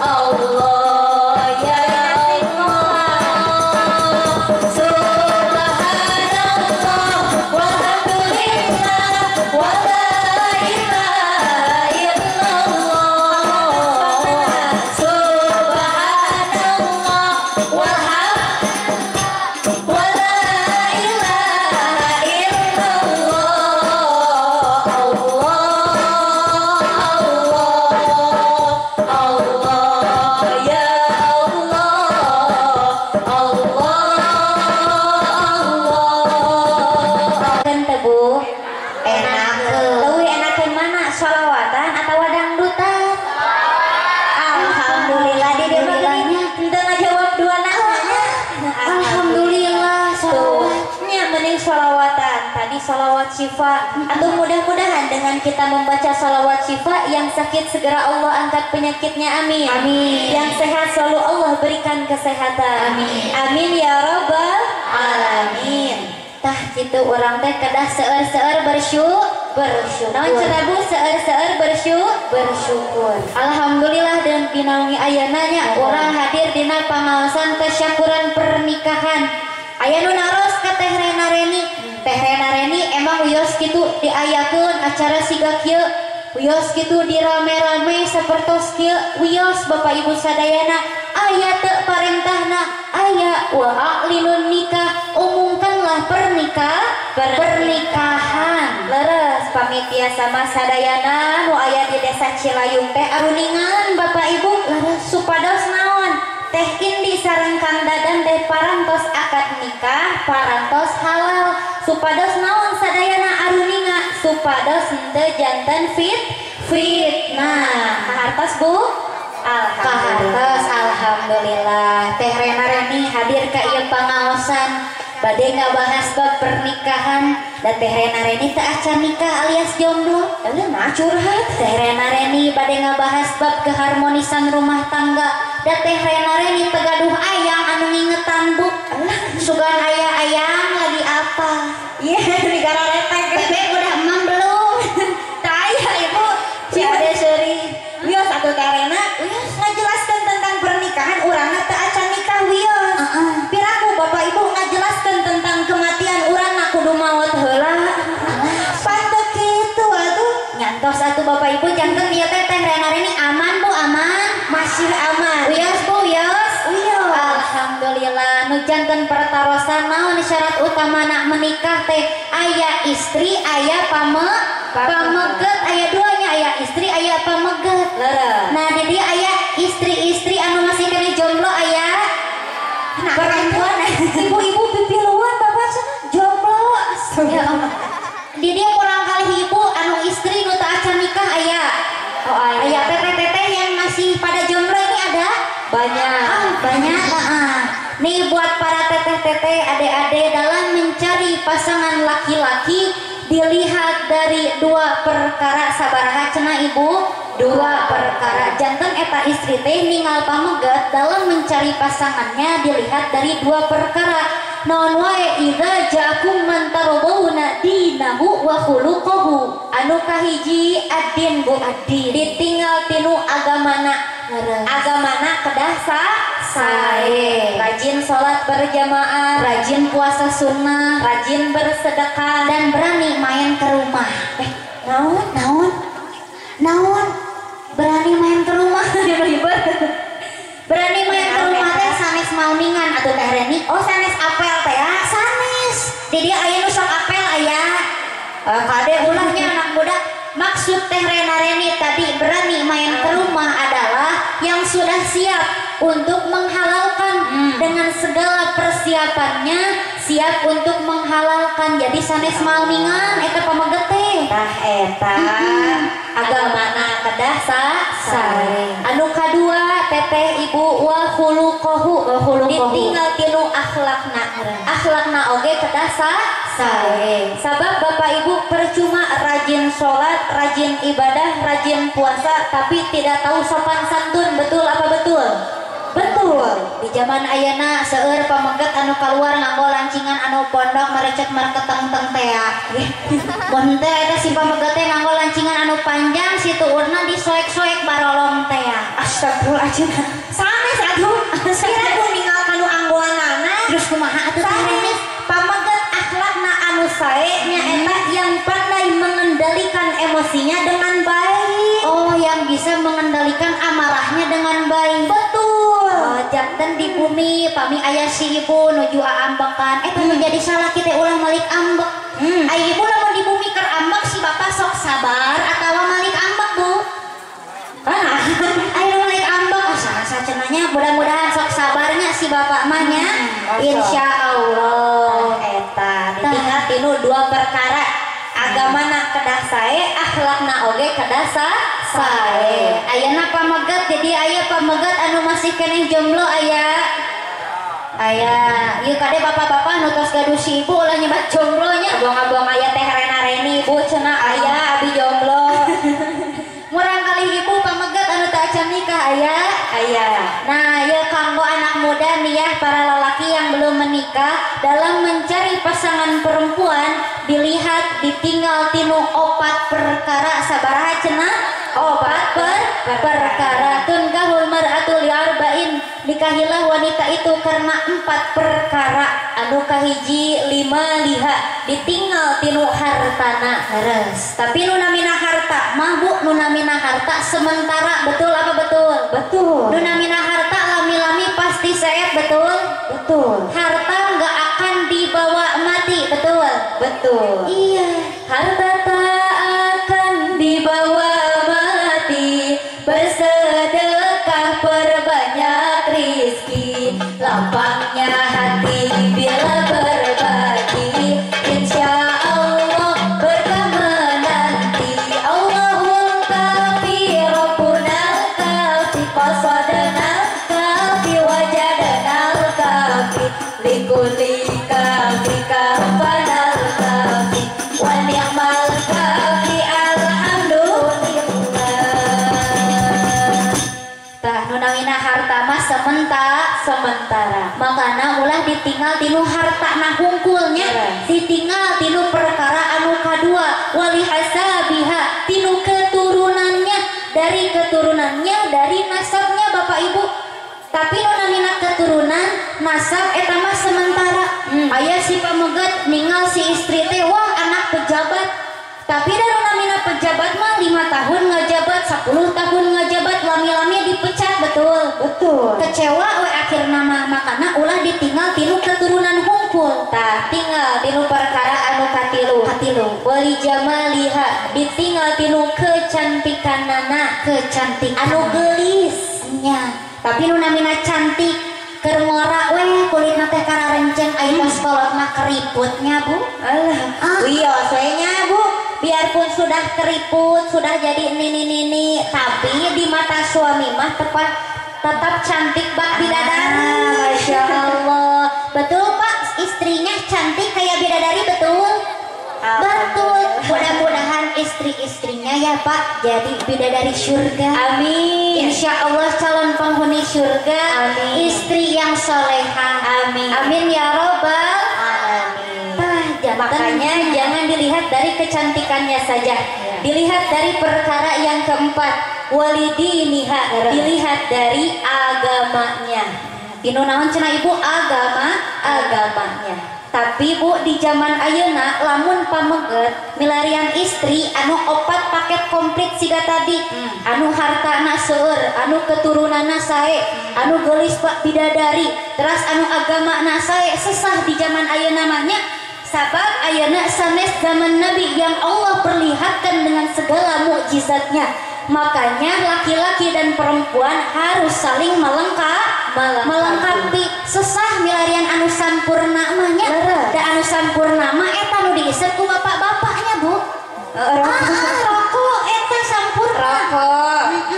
Allah ya Allah. Subhanallah walhamdulillah wala ilaha illallah. Subhanallah walhamdulillah wala ilaha illallah. Allah Allah Allah ya Allah Allah Allah. Kan teh Bu? Enak. Leuwih enakeun mana? Sholawatan atawa dangdutan? Alhamdulillah di dieu mah geuning henteu ngajawab dua nanya. Alhamdulillah sholawat. Nya mending sholawatan. Tadi sholawat syifa. Atau mudah-mudahan dengan kita membaca sholawat syifa, yang sakit segera Allah angkat penyakitnya, amin. Amin. Yang sehat selalu Allah berikan kesehatan. Amin. Amin ya robbal alamin. Tah kitu urang teh kedah seueur-seueur bersyukur. Bersyukur. Naon cenah Bu seueur-seueur Bersyukur. Alhamdulillah dan dina wengi ayeuna nya urang hadir dina pangaosan tasyakuran pernikahan. Aya nu naros ka Teh Rena Reni. Teh Rena Reni emang wios kitu diayakeun acara siga kieu. Wios kitu dirame-rame sapertos kieu. Wios Bapak Ibu sadayana aya teu parentahna aya wa a'linun nikah, umumkanlah pernikahan. Leres pamitia sama sadayana nu aya di desa Cilayung teh aruningan Bapak Ibu. Leres supados naon Teh Indi sareng Kang Dadan teh parantos akad nikah, parantos halal. Supados naon sadayana aruninga supados henteu janten fitnah. Kahartos Bu? Alhamdulillah. Kahartos alhamdulillah. Teh Rena Reni hadir ka ieu pangaosan bade ngabahas bab pernikahan dan Teh Rena Reni teu acan nikah alias jomblo. Eueuh mah curhat. Teh Rena Reni bade ngabahas bab keharmonisan rumah tangga dan Teh Rena Reni teu gaduh ayang anu ngingetan Bu. Sugan aya ayang lagi apa? Iya, negara retek. Bebek udah emam belum? Teu aya ibu. Cia seuri. Wios atuh Teh Rena ngajelaskeun tentang pernikahan urangna teu acan nikah wios. Piraku Bapak Ibu ngajelaskeun tentang kematian urangna kudu maot heula. Panteu kitu atuh. Nyantos atuh Bapak Ibu janten ieu teh Teh Rena Reni aman Bu, aman. Masih aman. Wios Bu, wios. Wios. Alhamdulillah nu janten pertarosan naon syarat utama nak menikah teh aya istri aya pameget aya duanya aya istri aya pameget. Nah di dieu aya istri-istri anu masih kena jomblo aya Nah, perempuan ibu-ibu pipiluan bapak cenah jomblo. ade-ade dalam mencari pasangan laki-laki dilihat dari dua perkara. Sabaraha cenah ibu? Dua perkara. Janten eta istri teh ninggal pameget dalam mencari pasangannya dilihat dari dua perkara. Naon wae? Idza ja'akum man tardawna dinahu wa khuluquhu. Anu kahiji addin bu, addin ditinggal tinu agamana. Agamana kedah sae, rajin sholat berjamaah, rajin puasa sunnah, rajin bersedekah, dan berani main ke rumah. Naon? Naon? Naon? Berani main ke rumah. Berani main ke rumah teh sanes mauningan atuh Teh Reni. Oh sanes apel teh ya? Sanes. Di dia aya nu sok apel aya. Kade ulahnya anak muda. Maksud Teh Rena Reni tadi berani main ke rumah adalah yang sudah siap untuk menghalalkan dengan segala persiapannya, siap untuk menghalalkan. Jadi sanes malmingan eta pameget teh. Tah eta agamana kedah sae. Anu kadua teteh ibu wa khuluquhu, ditinggal tinu akhlakna. Akhlakna oge kedah sae. Sabab bapak ibu percuma rajin sholat, rajin ibadah, rajin puasa, tapi tidak tahu sopan santun. Betul apa betul? Betul. Di zaman ayeuna seueur pameget anu kaluar nganggo lancingan anu pondok merecet mereketeng-teng tea. Mun teh eta si pameget teh nganggo lancingan anu panjang si tuurna disoek-soek barolong tea. Astagfirullahaladzim. Sanes atuh. Kira ku ninggal kanu anggoanana. Terus kumaha atuh teh Reni? Pameget akhlakna anu sae nya eta yang pandai mengendalikan emosinya dengan baik. Oh, yang bisa mengendalikan amarahnya dengan baik. Betul. Oh, janten di bumi pami aya si ibu nuju aambekan eta nu jadi salah kita ulah malik ambek. Ai ibu lamun di bumi keur ambek si bapak sok sabar atawa malik ambek bu? Ai malik ambek oh salah cenahnya, mudah-mudahan sok sabarnya si bapak mah nya. Insyaallah. Eta ditinggal tinu dua perkara. Agamana kedah sae, akhlakna oge kedah sae. Ayeuna pameget jadi aya pameget anu masih keneh jomblo aya. Aya, ieu kade bapak-bapak nu tos gaduh si ibu ulah nyebat jomblo nya. Abong-abong aya Teh Rena Reni ibu cenah aya abi jomblo. Murang kali ibu pameget anu teu acan nikah aya. Aya. Nah, ieu kanggo anak muda nih ya, para lelaki yang belum menikah dalam mencari pasangan perempuan dilihat ditinggal tinu opat perkara. Sabaraha cenah? Opat perkara. Tunkahul mar'atu li arba'in, nikahilah wanita itu karena empat perkara. Anu kahiji lima liha, ditinggal tinu hartana. Leres. Tapi nu namina harta mah bu, nu namina harta sementara. Betul apa betul? Betul. Nu namina harta lami-lami pasti seet. Betul? Betul. Harta nggak akan dibawa mati. Betul? Betul. Iya. Harta tak akan dibawa mati, bersedekah perbanyak rizki, lapangnya hati bila berbagi, insya Allah berkah menanti. Allahul kafi, Rabbunal kafi, qasadnal kafi, wajadnal kafi, likulli kafi kafanal kafi, wa ni'mal kafi, alhamdulillah. Tah nu namina harta mah sementara. Makana ulah ditinggal tinu harta na hungkulnya, ditinggal tinu perkara anu kadua, wali hasabiha, tinu keturunannya, dari keturunannya, dari nasabnya bapak ibu. Tapi nu namina keturunan nasab eta mah sementara. Aya si pameget ninggal si istri teh wah anak pejabat. Tapi da nu namina pejabat mah 5 tahun ngajabat, 10 tahun ngajabat, lami-lami dipecat. Betul? Betul. Kecewa we akhirna mah. Makana ulah ditinggal tinu keturunan hungkul. Tah tinggal tinu perkara anu katilu. Katilu. Wali jamaliha, ditinggal tinu kecantikanana, kecantikan anu geulis nya. Tapi nu namina cantik keur ngora we kulitna teh kararenceng, aya tos kolot mah keriputnya bu. Alah, wios we nya bu. Biarpun sudah keriput, sudah jadi nini-nini, tapi di mata suami mah tetap cantik bak bidadari. Masya Allah. Betul pak, istrinya cantik kayak bidadari, betul? Betul. Mudah-mudahan istri-istrinya ya Pak jadi bidadari surga. Amin. Insya Allah calon penghuni surga. Amin. Istri yang soleha. Amin. Amin ya robbal alamin. Makanya jangan dilihat dari kecantikannya saja, ya. Dilihat dari perkara yang keempat, walidiniha, dilihat dari agamanya. Tinu naon cenah ibu agama, agamanya. Tapi Bu di zaman ayeuna lamun pameget milarian istri anu opat paket komplit siga tadi, anu hartana seueur, anu keturunanna sae, anu geulis pak bidadari, teras anu agamana sae, sesah di zaman ayeuna mah nya. Sabab ayeuna sanes zaman Nabi yang Allah perlihatkan dengan segala mukjizatnya. Makanya laki-laki dan perempuan harus saling melengkapi. Sesah milarian anu sampurna mah nya. Da anu sampurna mah eta nu diisep ku bapak-bapaknya, Bu. Rokok eta sampurna. Rokok.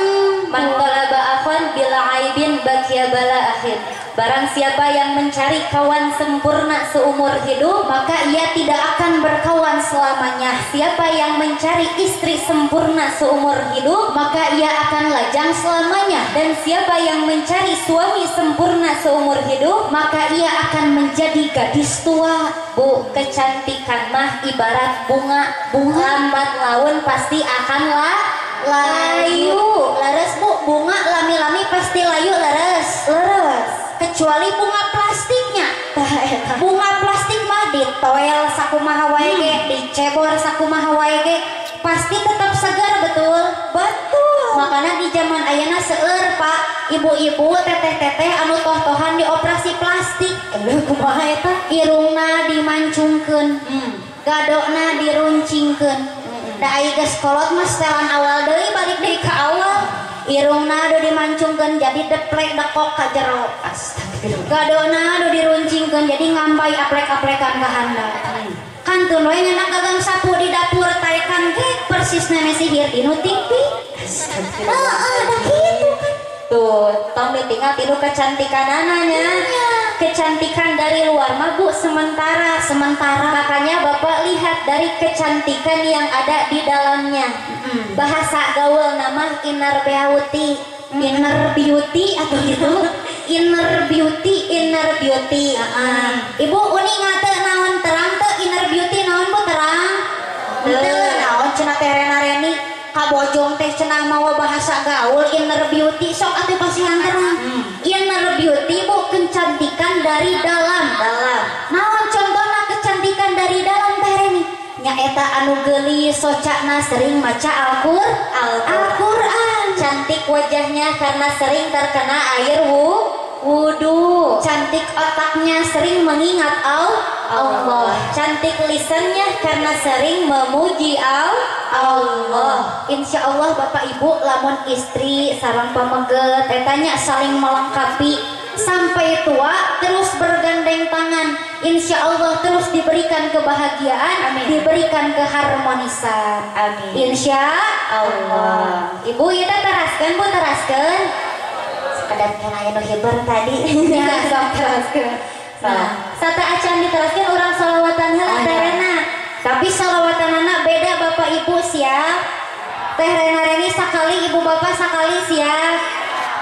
Man talaba akhon bila aibin bakia bala akhir. Barang siapa yang mencari kawan sempurna seumur hidup, maka ia tidak akan berkawan selamanya. Siapa yang mencari istri sempurna seumur hidup, maka ia akan lajang selamanya. Dan siapa yang mencari suami sempurna seumur hidup, maka ia akan menjadi gadis tua. Bu, kecantikan mah ibarat bunga, bunga lambat laun pasti akan layu. Leres Bu, bunga lami-lami pasti layu, leres. Leres. Kecuali bunga plastiknya. Bunga plastik mah ditoel sakumaha wae ge, dicebor sakumaha wae ge, pasti tetap segar, betul? Betul. Makanya di zaman ayeuna seueur Pak, ibu-ibu teteh-teteh anu toh-tohan dioperasi plastik. Leuh kumaha eta? Irungna dimancungkeun, gadokna diruncingkeun. Da ai geus kolot mah setelan awal deui balik deui ka awal. Irungna anu dimancungkeun jadi deplek dekok ka jero. Astagfirullah. Gadona anu diruncingkeun jadi ngampai aplek-aplekan ka handap. Kantun we nyenak gagang sapu di dapur taekan ge persis nenek sihir dinu TV. Astagfirullah. Heeh, da kitu kan. Tuh, tong ditinggal tilu kecantikanana nya. Kecantikan dari luar mah Bu sementara, sementara. Makanya Bapak lihat dari kecantikan yang ada di dalamnya. Bahasa gaul nama inner beauty, inner beauty atau gitu. Inner beauty, inner beauty. Ibu uni ngate naon terang teu inner beauty naon Bu terang? Teu naon cenah teh Rena Reni kabojong teh cenah mawa bahasa gaul inner beauty sok atuh pasihan terang. Inner beauty Bu kecantikan dari dalam. Dalam. Naon contohna kecantikan dari dalam teh Reni? Nyaeta anu geulis socana sering maca Al-Qur'an. Cantik wajahnya karena sering terkena air wudu. Cantik otaknya sering mengingat Allah. Cantik lisannya karena sering memuji Allah. Insya Allah Bapak Ibu lamun istri sareng pameget etanya saling melengkapi sampai tua terus bergandeng tangan, insya Allah terus diberikan kebahagiaan. Amin. Diberikan keharmonisan. Amin. Insya Allah. Ibu kita teraskan Bu, teraskan sekedar kena nu hiber tadi. Ya, sok teraskan. Nah, sata acan diteraskan orang solawatan heula Teh Rena. Tapi solawatanana beda Bapak Ibu siap. Teh Rena Reni sakali, ibu bapak sakali siap.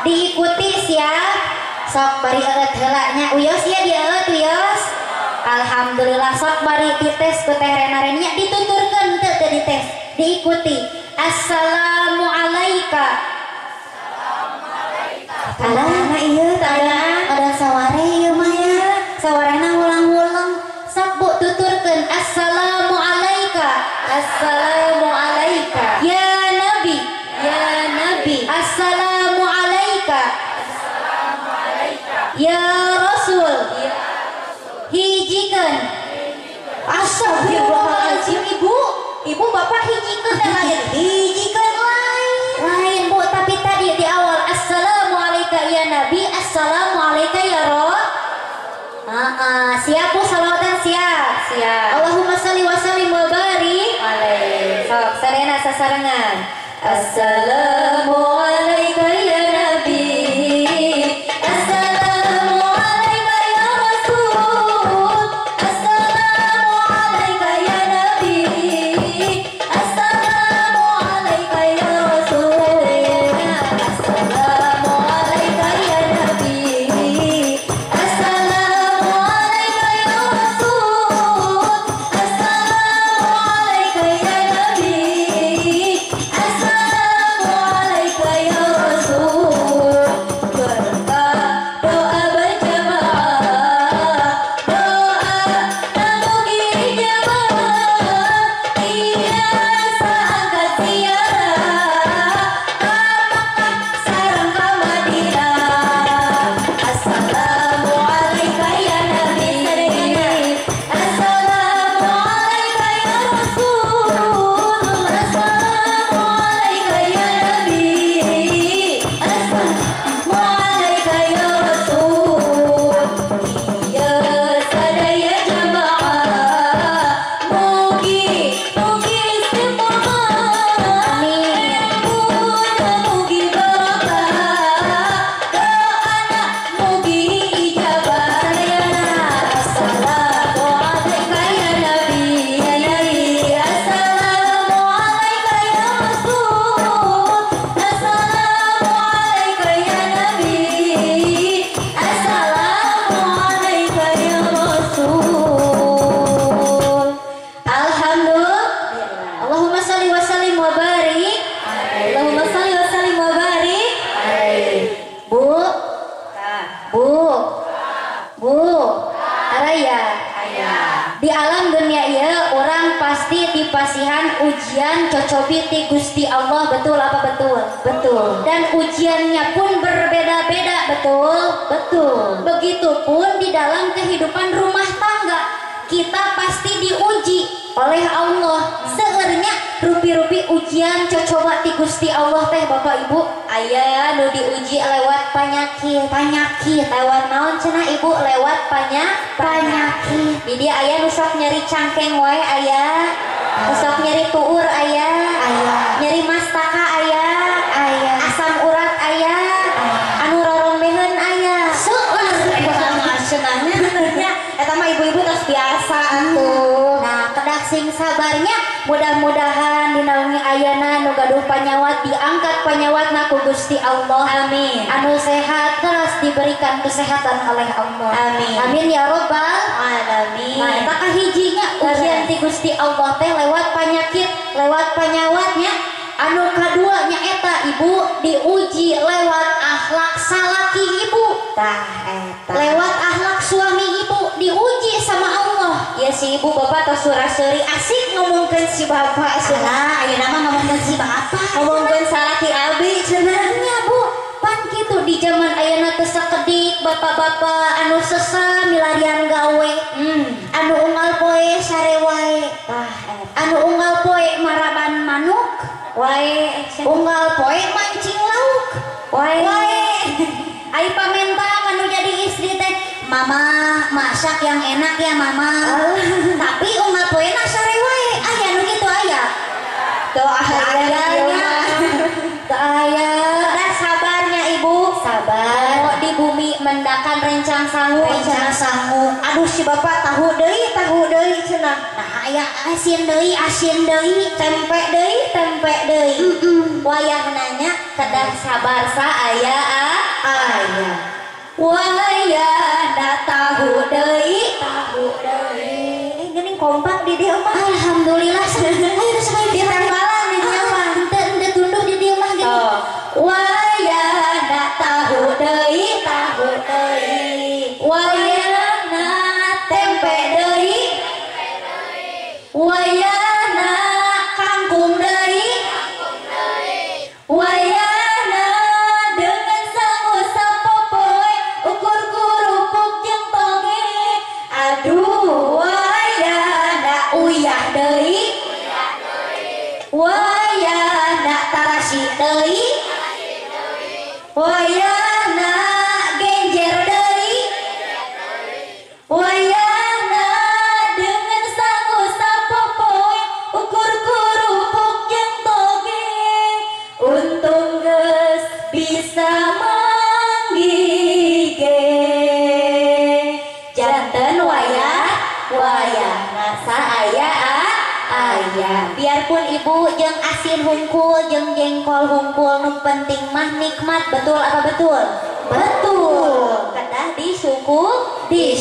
Diikuti siap. Sok bari eueut heula nya uyos ya dieueut uyos. Alhamdulillah sok bari dites ku Teh Rena Reni nya dituturkeun teu teu dites. Diikuti. Assalamualaikum. Assalamualaikum. Iya ada saware ieu mah ya. Sawarena ulang-ulang. Sok Bu tuturkeun assalamualaikum. Assalamualaikum. Ya Nabi, ya Nabi. Assalamualaikum. Assalamualaikum. Ya Rasul. Ya Rasul. Hijikeun. Astagfirullahaladzim Ibu. Ibu bapak hijikeun dan lain. Hijikeun lain. Lain Bu, tapi tadi di awal assalamualaikum ya Nabi, assalamualaikum ya Roh. Siap Bu salawatan siap. Siap. Allahumma shalli wa sallim wa barik alaihi. Sok sarena sasarengan. Assalamualaikum ya Nabi. Assalamualaikum ya Rasul. dipasihan ujian cocobi ti Gusti Allah, betul apa betul? Betul. Dan ujiannya pun berbeda-beda, betul? Betul. Begitupun di dalam kehidupan rumah tangga, kita pasti diuji oleh Allah. Seurnya rupi-rupi ujian cocoba ti Gusti Allah teh Bapak Ibu. Aya nu diuji lewat penyakit. Penyakit lewat naon cenah Ibu? Lewat penyakit. Di dia aya nu sok nyeri cangkeng wae aya, nu sok nyeri tuur aya, nyeri mastaka aya, asam urat aya, anu rorombeheun aya. Seueur eta mah cenahnya eta mah ibu-ibu tos biasa atuh. Nah, kedah sing sabarnya, mudah-mudahan dina wengi ayana nu gaduh panyawat diangkat panyawatna ku Gusti Allah. Amin. Anu sehat terus diberikan kesehatan oleh Allah. Amin. Amin ya robbal alamin. Nah, eta kahijinya ujian ti Gusti Allah teh lewat penyakit, lewat panyawatnya. Anu kaduanya eta ibu diuji lewat akhlak salaki ibu. Tah eta. Lewat akhlak suami ibu diuji sama Allah. Ya si ibu bapak tos sura-suri asik ngomongkeun si bapak cenah. Ayeuna mah ngomongkeun si bapak. Ngomongkeun salaki abi cenah. Nya Bu, pan kitu di zaman ayeuna teu sakedik bapak-bapak anu sesa milarian gawe. Anu unggal poe sare wae. Tah eta. Anu unggal poe maraban manuk wae, unggal poe mancing lauk wae. Ai pamentang anu jadi istri teh, mama masak yang enak ya mama. Tapi unggal poe na sare wae. Aya nu kitu aya. Teu aya nya. Teu aya. Kedah sabarnya ibu. Sabar. Oh, di bumi mendakan rencang sangu. Rencang sangu. Aduh si bapak tahu deui cenah. Nah aya asin deui, tempe deui, Wayah nanya kedah sabar sa aya aya. Wayah da tahu deui. Geuning kompak di dieu mah. Alhamdulillah. Ayo sekali ditembalan di dieu mah. Henteu tunduh di dieu mah geuning. Wayah da tahu deui. Wayahna tempe deui. Wayahna kangkung deui. Wayahna dengan sangu sapopoe ukur kerupuk jeung toge. Aduh wayahna uyah deui. Wayahna tarasi deui. Wayahna genjer deui. Wayahna dengan sangu sapopoe ukur kerupuk jeung toge. Untung geus bisa manggih ge. Janten wayah saaya aya. Biarpun ibu jeung asin hungkul jeung jengkol hungkul, nu penting mah nikmat, betul apa betul? Betul. Kedah disyukuri.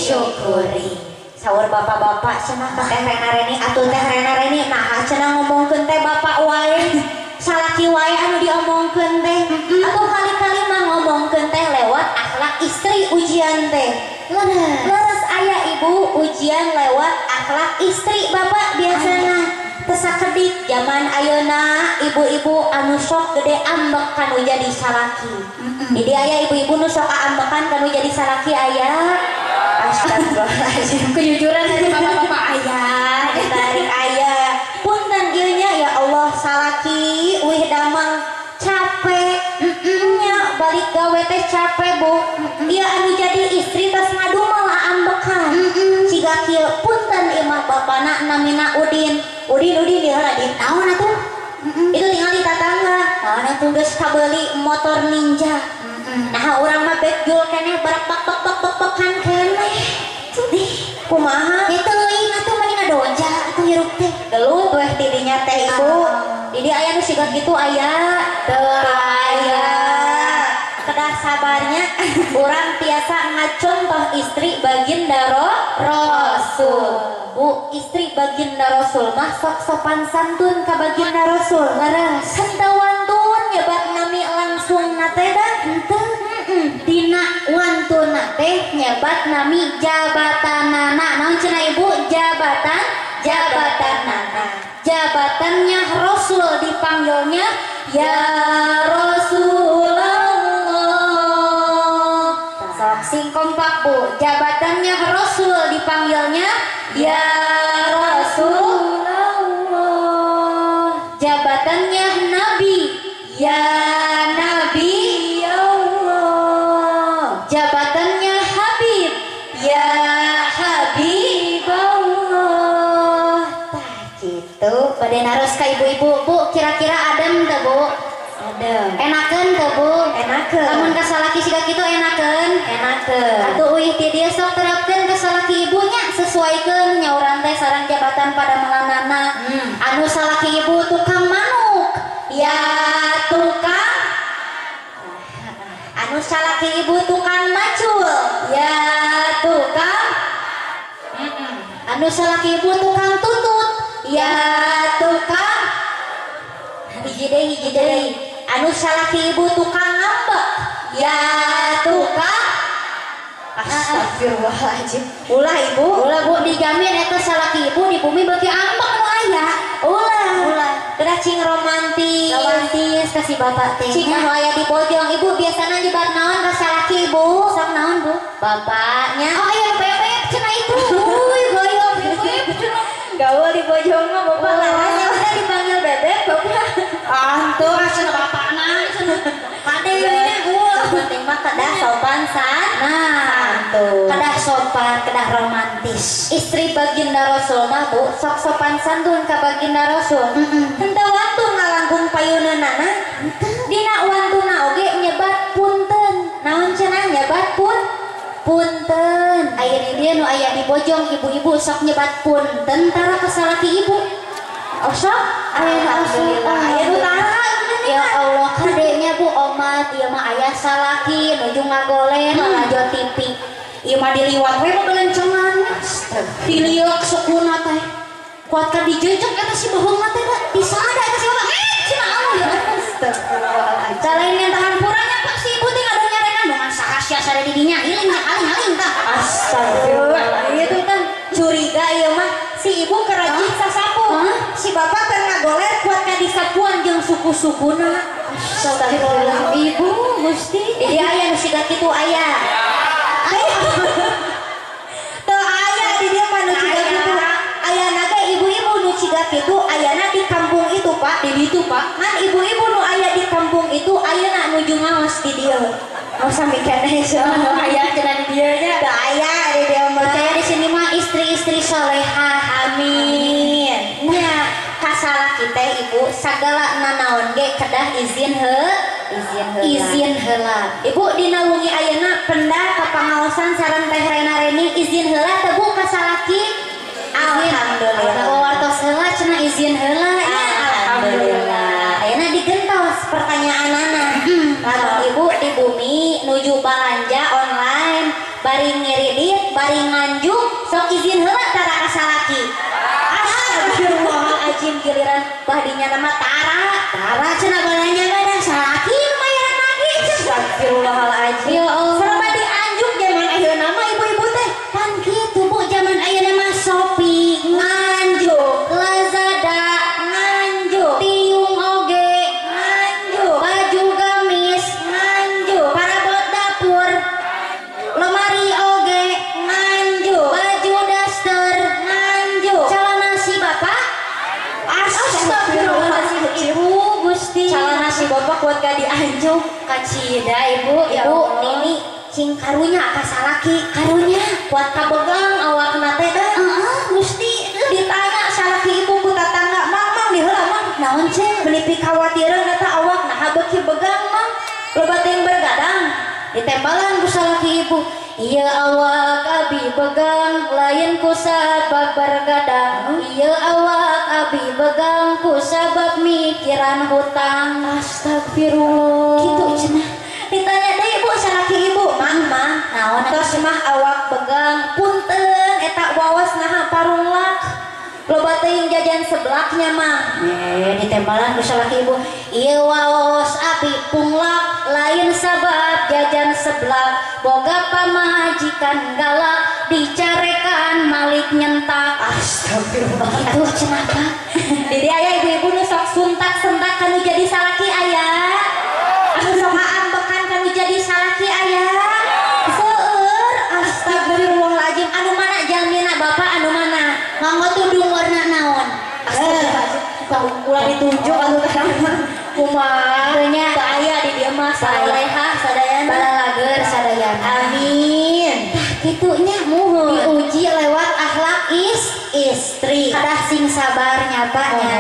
Saur bapak-bapak cenah ka Teh Rena Reni, atuh Teh Rena Reni naha cenah ngomongkeun teh bapak wae. Salaki wae anu diomongkeun teh. Atuh kali-kali mah ngomongkeun teh lewat akhlak istri ujian teh. Leres aya ibu ujian lewat akhlak istri bapak biasana. Teu sakedik zaman ayeuna ibu-ibu anu sok gede ambek kanu jadi salaki. Di aya ibu-ibu nu sok ambekan kanu jadi salaki aya. Astagfirullahaladzim. Kejujuran dari bapak-bapak aya. Ditarik aya. Punten ieu nya ya Allah salaki uih damang capek. Nya balik gawe teh capek Bu. Ieu anu jadi istri tos ngadu malah ambekan. Siga kieu punten ieu mah bapana namina Udin. Udin ieu lah din. Naon atuh? Itu tinggal di tatangga. Naon atuh geus kabeuli motor Ninja. Nah urang mah bekjul keneh barak bak bak bak bak bakan keneh. Ih, kumaha? Ya teuing atuh mending ngadoja atuh hirup teh. Gelut weh tidinya teh ibu. Di dia aya nu siga kitu aya. Teu aya. Kedah sabarnya urang tiasa ngacontoh istri baginda Rasul. Bu, istri baginda Rasul mah sok sopan santun ka baginda Rasul. Leres. Henteu wantun nyebat nami langsung na teh da. Henteu. Dina wantuna teh nyebat nami jabatanana. Naon cenah ibu? Jabatan jabatanana. Jabatannya Rasul dipanggilnya ya Rasulullah. Sok sing kompak Bu, jabatannya Rasul dipanggilnya ya Rasulullah. Jabatannya Nabi ya Nabi ya Allah. Jabatannya Habib ya Habib Allah. Tah gitu. Bade naros ka ibu-ibu, Bu, kira-kira adem teu Bu? Adem. Enakeun teu Bu? Enakeun. Lamun ka salaki siga kitu enakeun? Enakeun. Atuh uih ti dieu sok terapkeun ka salaki ibunya, sesuaikeun nya urang teh sareng jabatan pada melanana. Anu salaki ibu tukang manuk ya tukang, anu salaki ibu tukang macul ya tukang, anu salaki ibu tukang tutut ya tukang, hiji deui anu salaki ibu tukang ngambek ya tukang. Astagfirullahaladzim. Ulah ibu, ulah Bu, dijamin eta salaki ibu di bumi beuki ambek nu aya. Ulah, ulah. Kedah cing romantis, romantis ka si bapak teh. Cing anu aya di bojong ibu biasana nyebat naon ka salaki ibu? Sok naon Bu? Bapaknya. Oh aya bebek cenah ibu. Uy goyong bebek cenah. Gaul di bojong mah bapak laras udah dipanggil bebek bapak. Ah henteu cenah bapakna cenah. Kade we ulah penting mah kedah sopan san. Nah, tuh. Kedah sopan, kedah romantis. Istri baginda Rasul mah Bu, sok sopan santun ka baginda Rasul. Henteu wantun ngalangkung payuneunana. Dina wantuna oge nyebat punten. Naon cenah nyebat pun? Punten. Aya di dieu nu aya di bojong ibu-ibu sok nyebat punten tara ka salaki ibu. Oh sok aya alhamdulillah aya nu tara. Ya Allah kadenya Bu omat ieu mah aya salaki nuju ngagoler lalajo TV. Ieu mah diliwat we bebelencengan. Diliok sukuna teh. Kuat ka dijejek eta si bohongna teh da. Disada eta si bapak. Cenah Allah. Astagfirullahaladzim. Calain yang tahan puranya Pak si ibu teh ngadoh nyarekan dengan saha sia sare di dinya iling aling-aling tah. Astagfirullah. Ieu tuh kan curiga ieu mah si ibu kerajin sasapu. Si bapak keur ngagoler kuat ka disapuan jeung suku-sukuna. Astagfirullah. Ibu Gusti. Di dieu aya nu siga kitu aya. Teu aya di dieu mah nu siga kitu. Ayana ge ibu-ibu nu siga kitu ayana di kampung itu Pak, di ditu Pak. Ngan ibu-ibu nu aya di kampung itu ayana nuju ngaos di dieu. Oh sami keneh aya cenah di dieu nya. Teu aya di dieu mah. Percaya di sini mah istri-istri solehah. Amin. Nya kasalah kita ibu sagala nanaon ge kedah izin heula. Izin heula. Ibu dina wengi ayeuna pendak ka pangaosan sareng Teh Rena Reni izin heula teu Bu ka salaki? Alhamdulillah. Wartos heula cenah izin heula nya. Alhamdulillah. Ayeuna digentos pertanyaanana. Lamun ibu di bumi nuju balanja online bari ngiridit bari nganjuk sok izin heula tara ka salaki. Astagfirullahaladzim giliran bahdinya nama tara. Tara cenah balanja badan salaki lumayan lagi. Astagfirullahaladzim. Ya Allah. Serba dianjuk zaman ayeuna mah ibu-ibu teh. Pan kitu Bu zaman ayeuna mah Shopee nganjuk, Lazada nganjuk, tiung oge nganjuk, baju gamis nganjuk, parabot dapur lemari oge nganjuk, baju daster nganjuk, celana si bapak. Astagfirullahaladzim Ibu Gusti. Celana si bapak kuat gak dianjuk kacida ibu. Ya ibu nini cing karunya ka salaki karunya kuat kabegang awakna teh da. Gusti ditanya salaki ibu ku tatangga, "Mang, mang diheula mang." Naon ceu? Meuni pikawatireun eta awak naha beuki begang mang. Loba teuing bergadang. Ditembalan ku salaki ibu. Ieu awak abi begang lain ku sabab bergadang. Ieu awak abi begang ku sabab mikiran hutang. Astagfirullah. Kitu cenah. Ditanya deui ibu salaki ibu, "Mang, mang, naon tos mah awak begang punten eta wawas naha parunglak." Loba teuing jajan seblaknya mang. Ditembalan ku salaki ibu. Ieu waos abi punglak lain sabab jajan seblak. Boga pamajikan galak dicarekan malik nyentak. Astagfirullah. Itu cenah Pak. Di dieu aya ibu-ibu nu sok suntak-sentak kanu jadi salaki aya. Anu sok ambekan kanu jadi salaki aya. Seueur astagfirullahaladzim. Anu mana jalmina bapak anu mana? Nganggo tudung warna naon? Astagfirullahaladzim. Ulah ditunjuk anu kumaha? Nya teu aya di dieu mah salehah sadayana. Balalager sadayana. Amin. Tah kitu nya muhun. Diuji lewat akhlak istri. Kedah sing sabar nya Pak nya.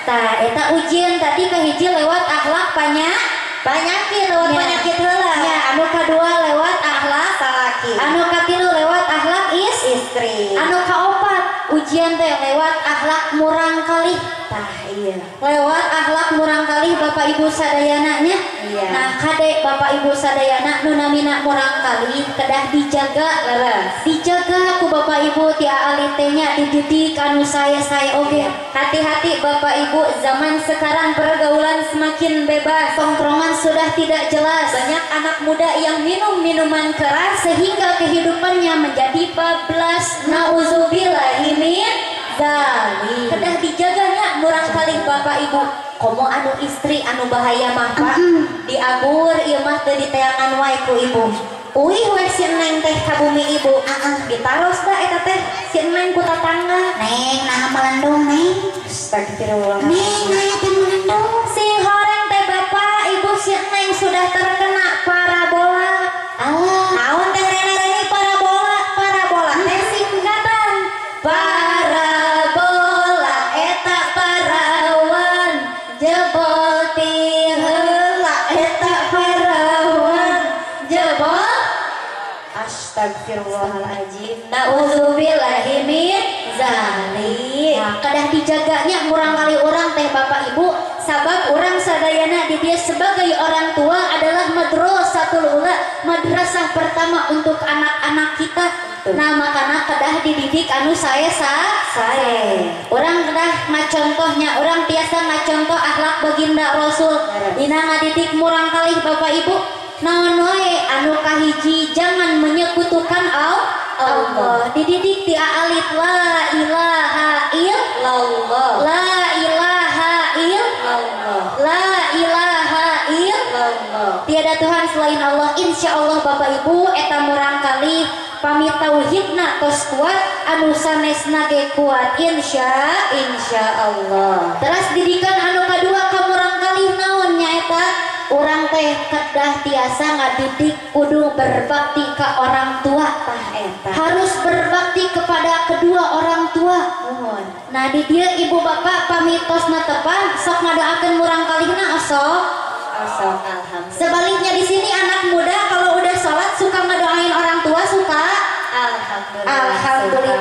Tah eta ujian tadi kahiji lewat akhlak penyakit lewat penyakit heula. Nya anu kadua lewat akhlak salaki. Anu katilu lewat akhlak istri. Anu kaopat ujian teh lewat akhlak murang kalih. Tah iya. Lewat akhlak murang kalih Bapak Ibu sadayana nya. Iya. Nah kade Bapak Ibu sadayana nu namina murang kalih kedah dijaga leres. Dijaga ku Bapak Ibu ti alit teh nya dididik anu sae-sae oge. Hati-hati Bapak Ibu, zaman sekarang pergaulan semakin bebas. Tongkrongan sudah tidak jelas. Banyak anak muda yang minum minuman keras sehingga kehidupannya menjadi bablas. Nauzubillahi min dzalik. Kedah dijaganya murang kalih Bapak Ibu. Komo anu istri anu bahaya mah Pak. Diabur ieu mah teu diteangan wae ku ibu. Uih we si Neng teh ka bumi ibu. Ditaros da eta teh si Neng ku tatangga. Neng naha melendung Neng. Astagfirullah. Neng naha teh melendung. Si horeng teh Bapak Ibu si Neng sudah terkena parabola. Allah. Naon teh Rena Reni parabola? Parabola teh singkatan parabola eta parawan jebol ti heula eta parawan jebol. Astagfirullahaladzim. Nauzubillahi min dzalik. Nah, kedah dijaganya murang kali orang teh Bapak Ibu, sabab orang sadayana di dia sebagai orang tua adalah madrasatul ula, madrasah pertama untuk anak-anak kita. Nah, makana kedah dididik anu sae sae. Orang kedah ngacontohnya, orang tiasa ngacontoh akhlak baginda Rasul. Dina ngadidik murang kalih Bapak Ibu, naon wae anu kahiji jangan menyekutukan Allah. Dididik ti alit la ilaha illallah. La ilaha illallah. La ilaha illallah. Tiada Tuhan selain Allah. Insyaallah Bapak Ibu eta murang kalih pamit tauhidna tos kuat anu sanesna ge kuat insyaallah. Teras didikan anu kadua ka murang kalih naon nyaeta urang teh kedah tiasa ngadidik kudu berbakti ka orang tua. Tah eta. Harus berbakti kepada kedua orang tua. Nuhun. Nah di dieu ibu bapak pamit tosna tepang sok ngadoakeun murang kalihna osok. Osok alhamdulillah. Sebaliknya di sini anak muda kalau udah sholat suka ngedoain orang tua suka. Alhamdulillah. Alhamdulillah.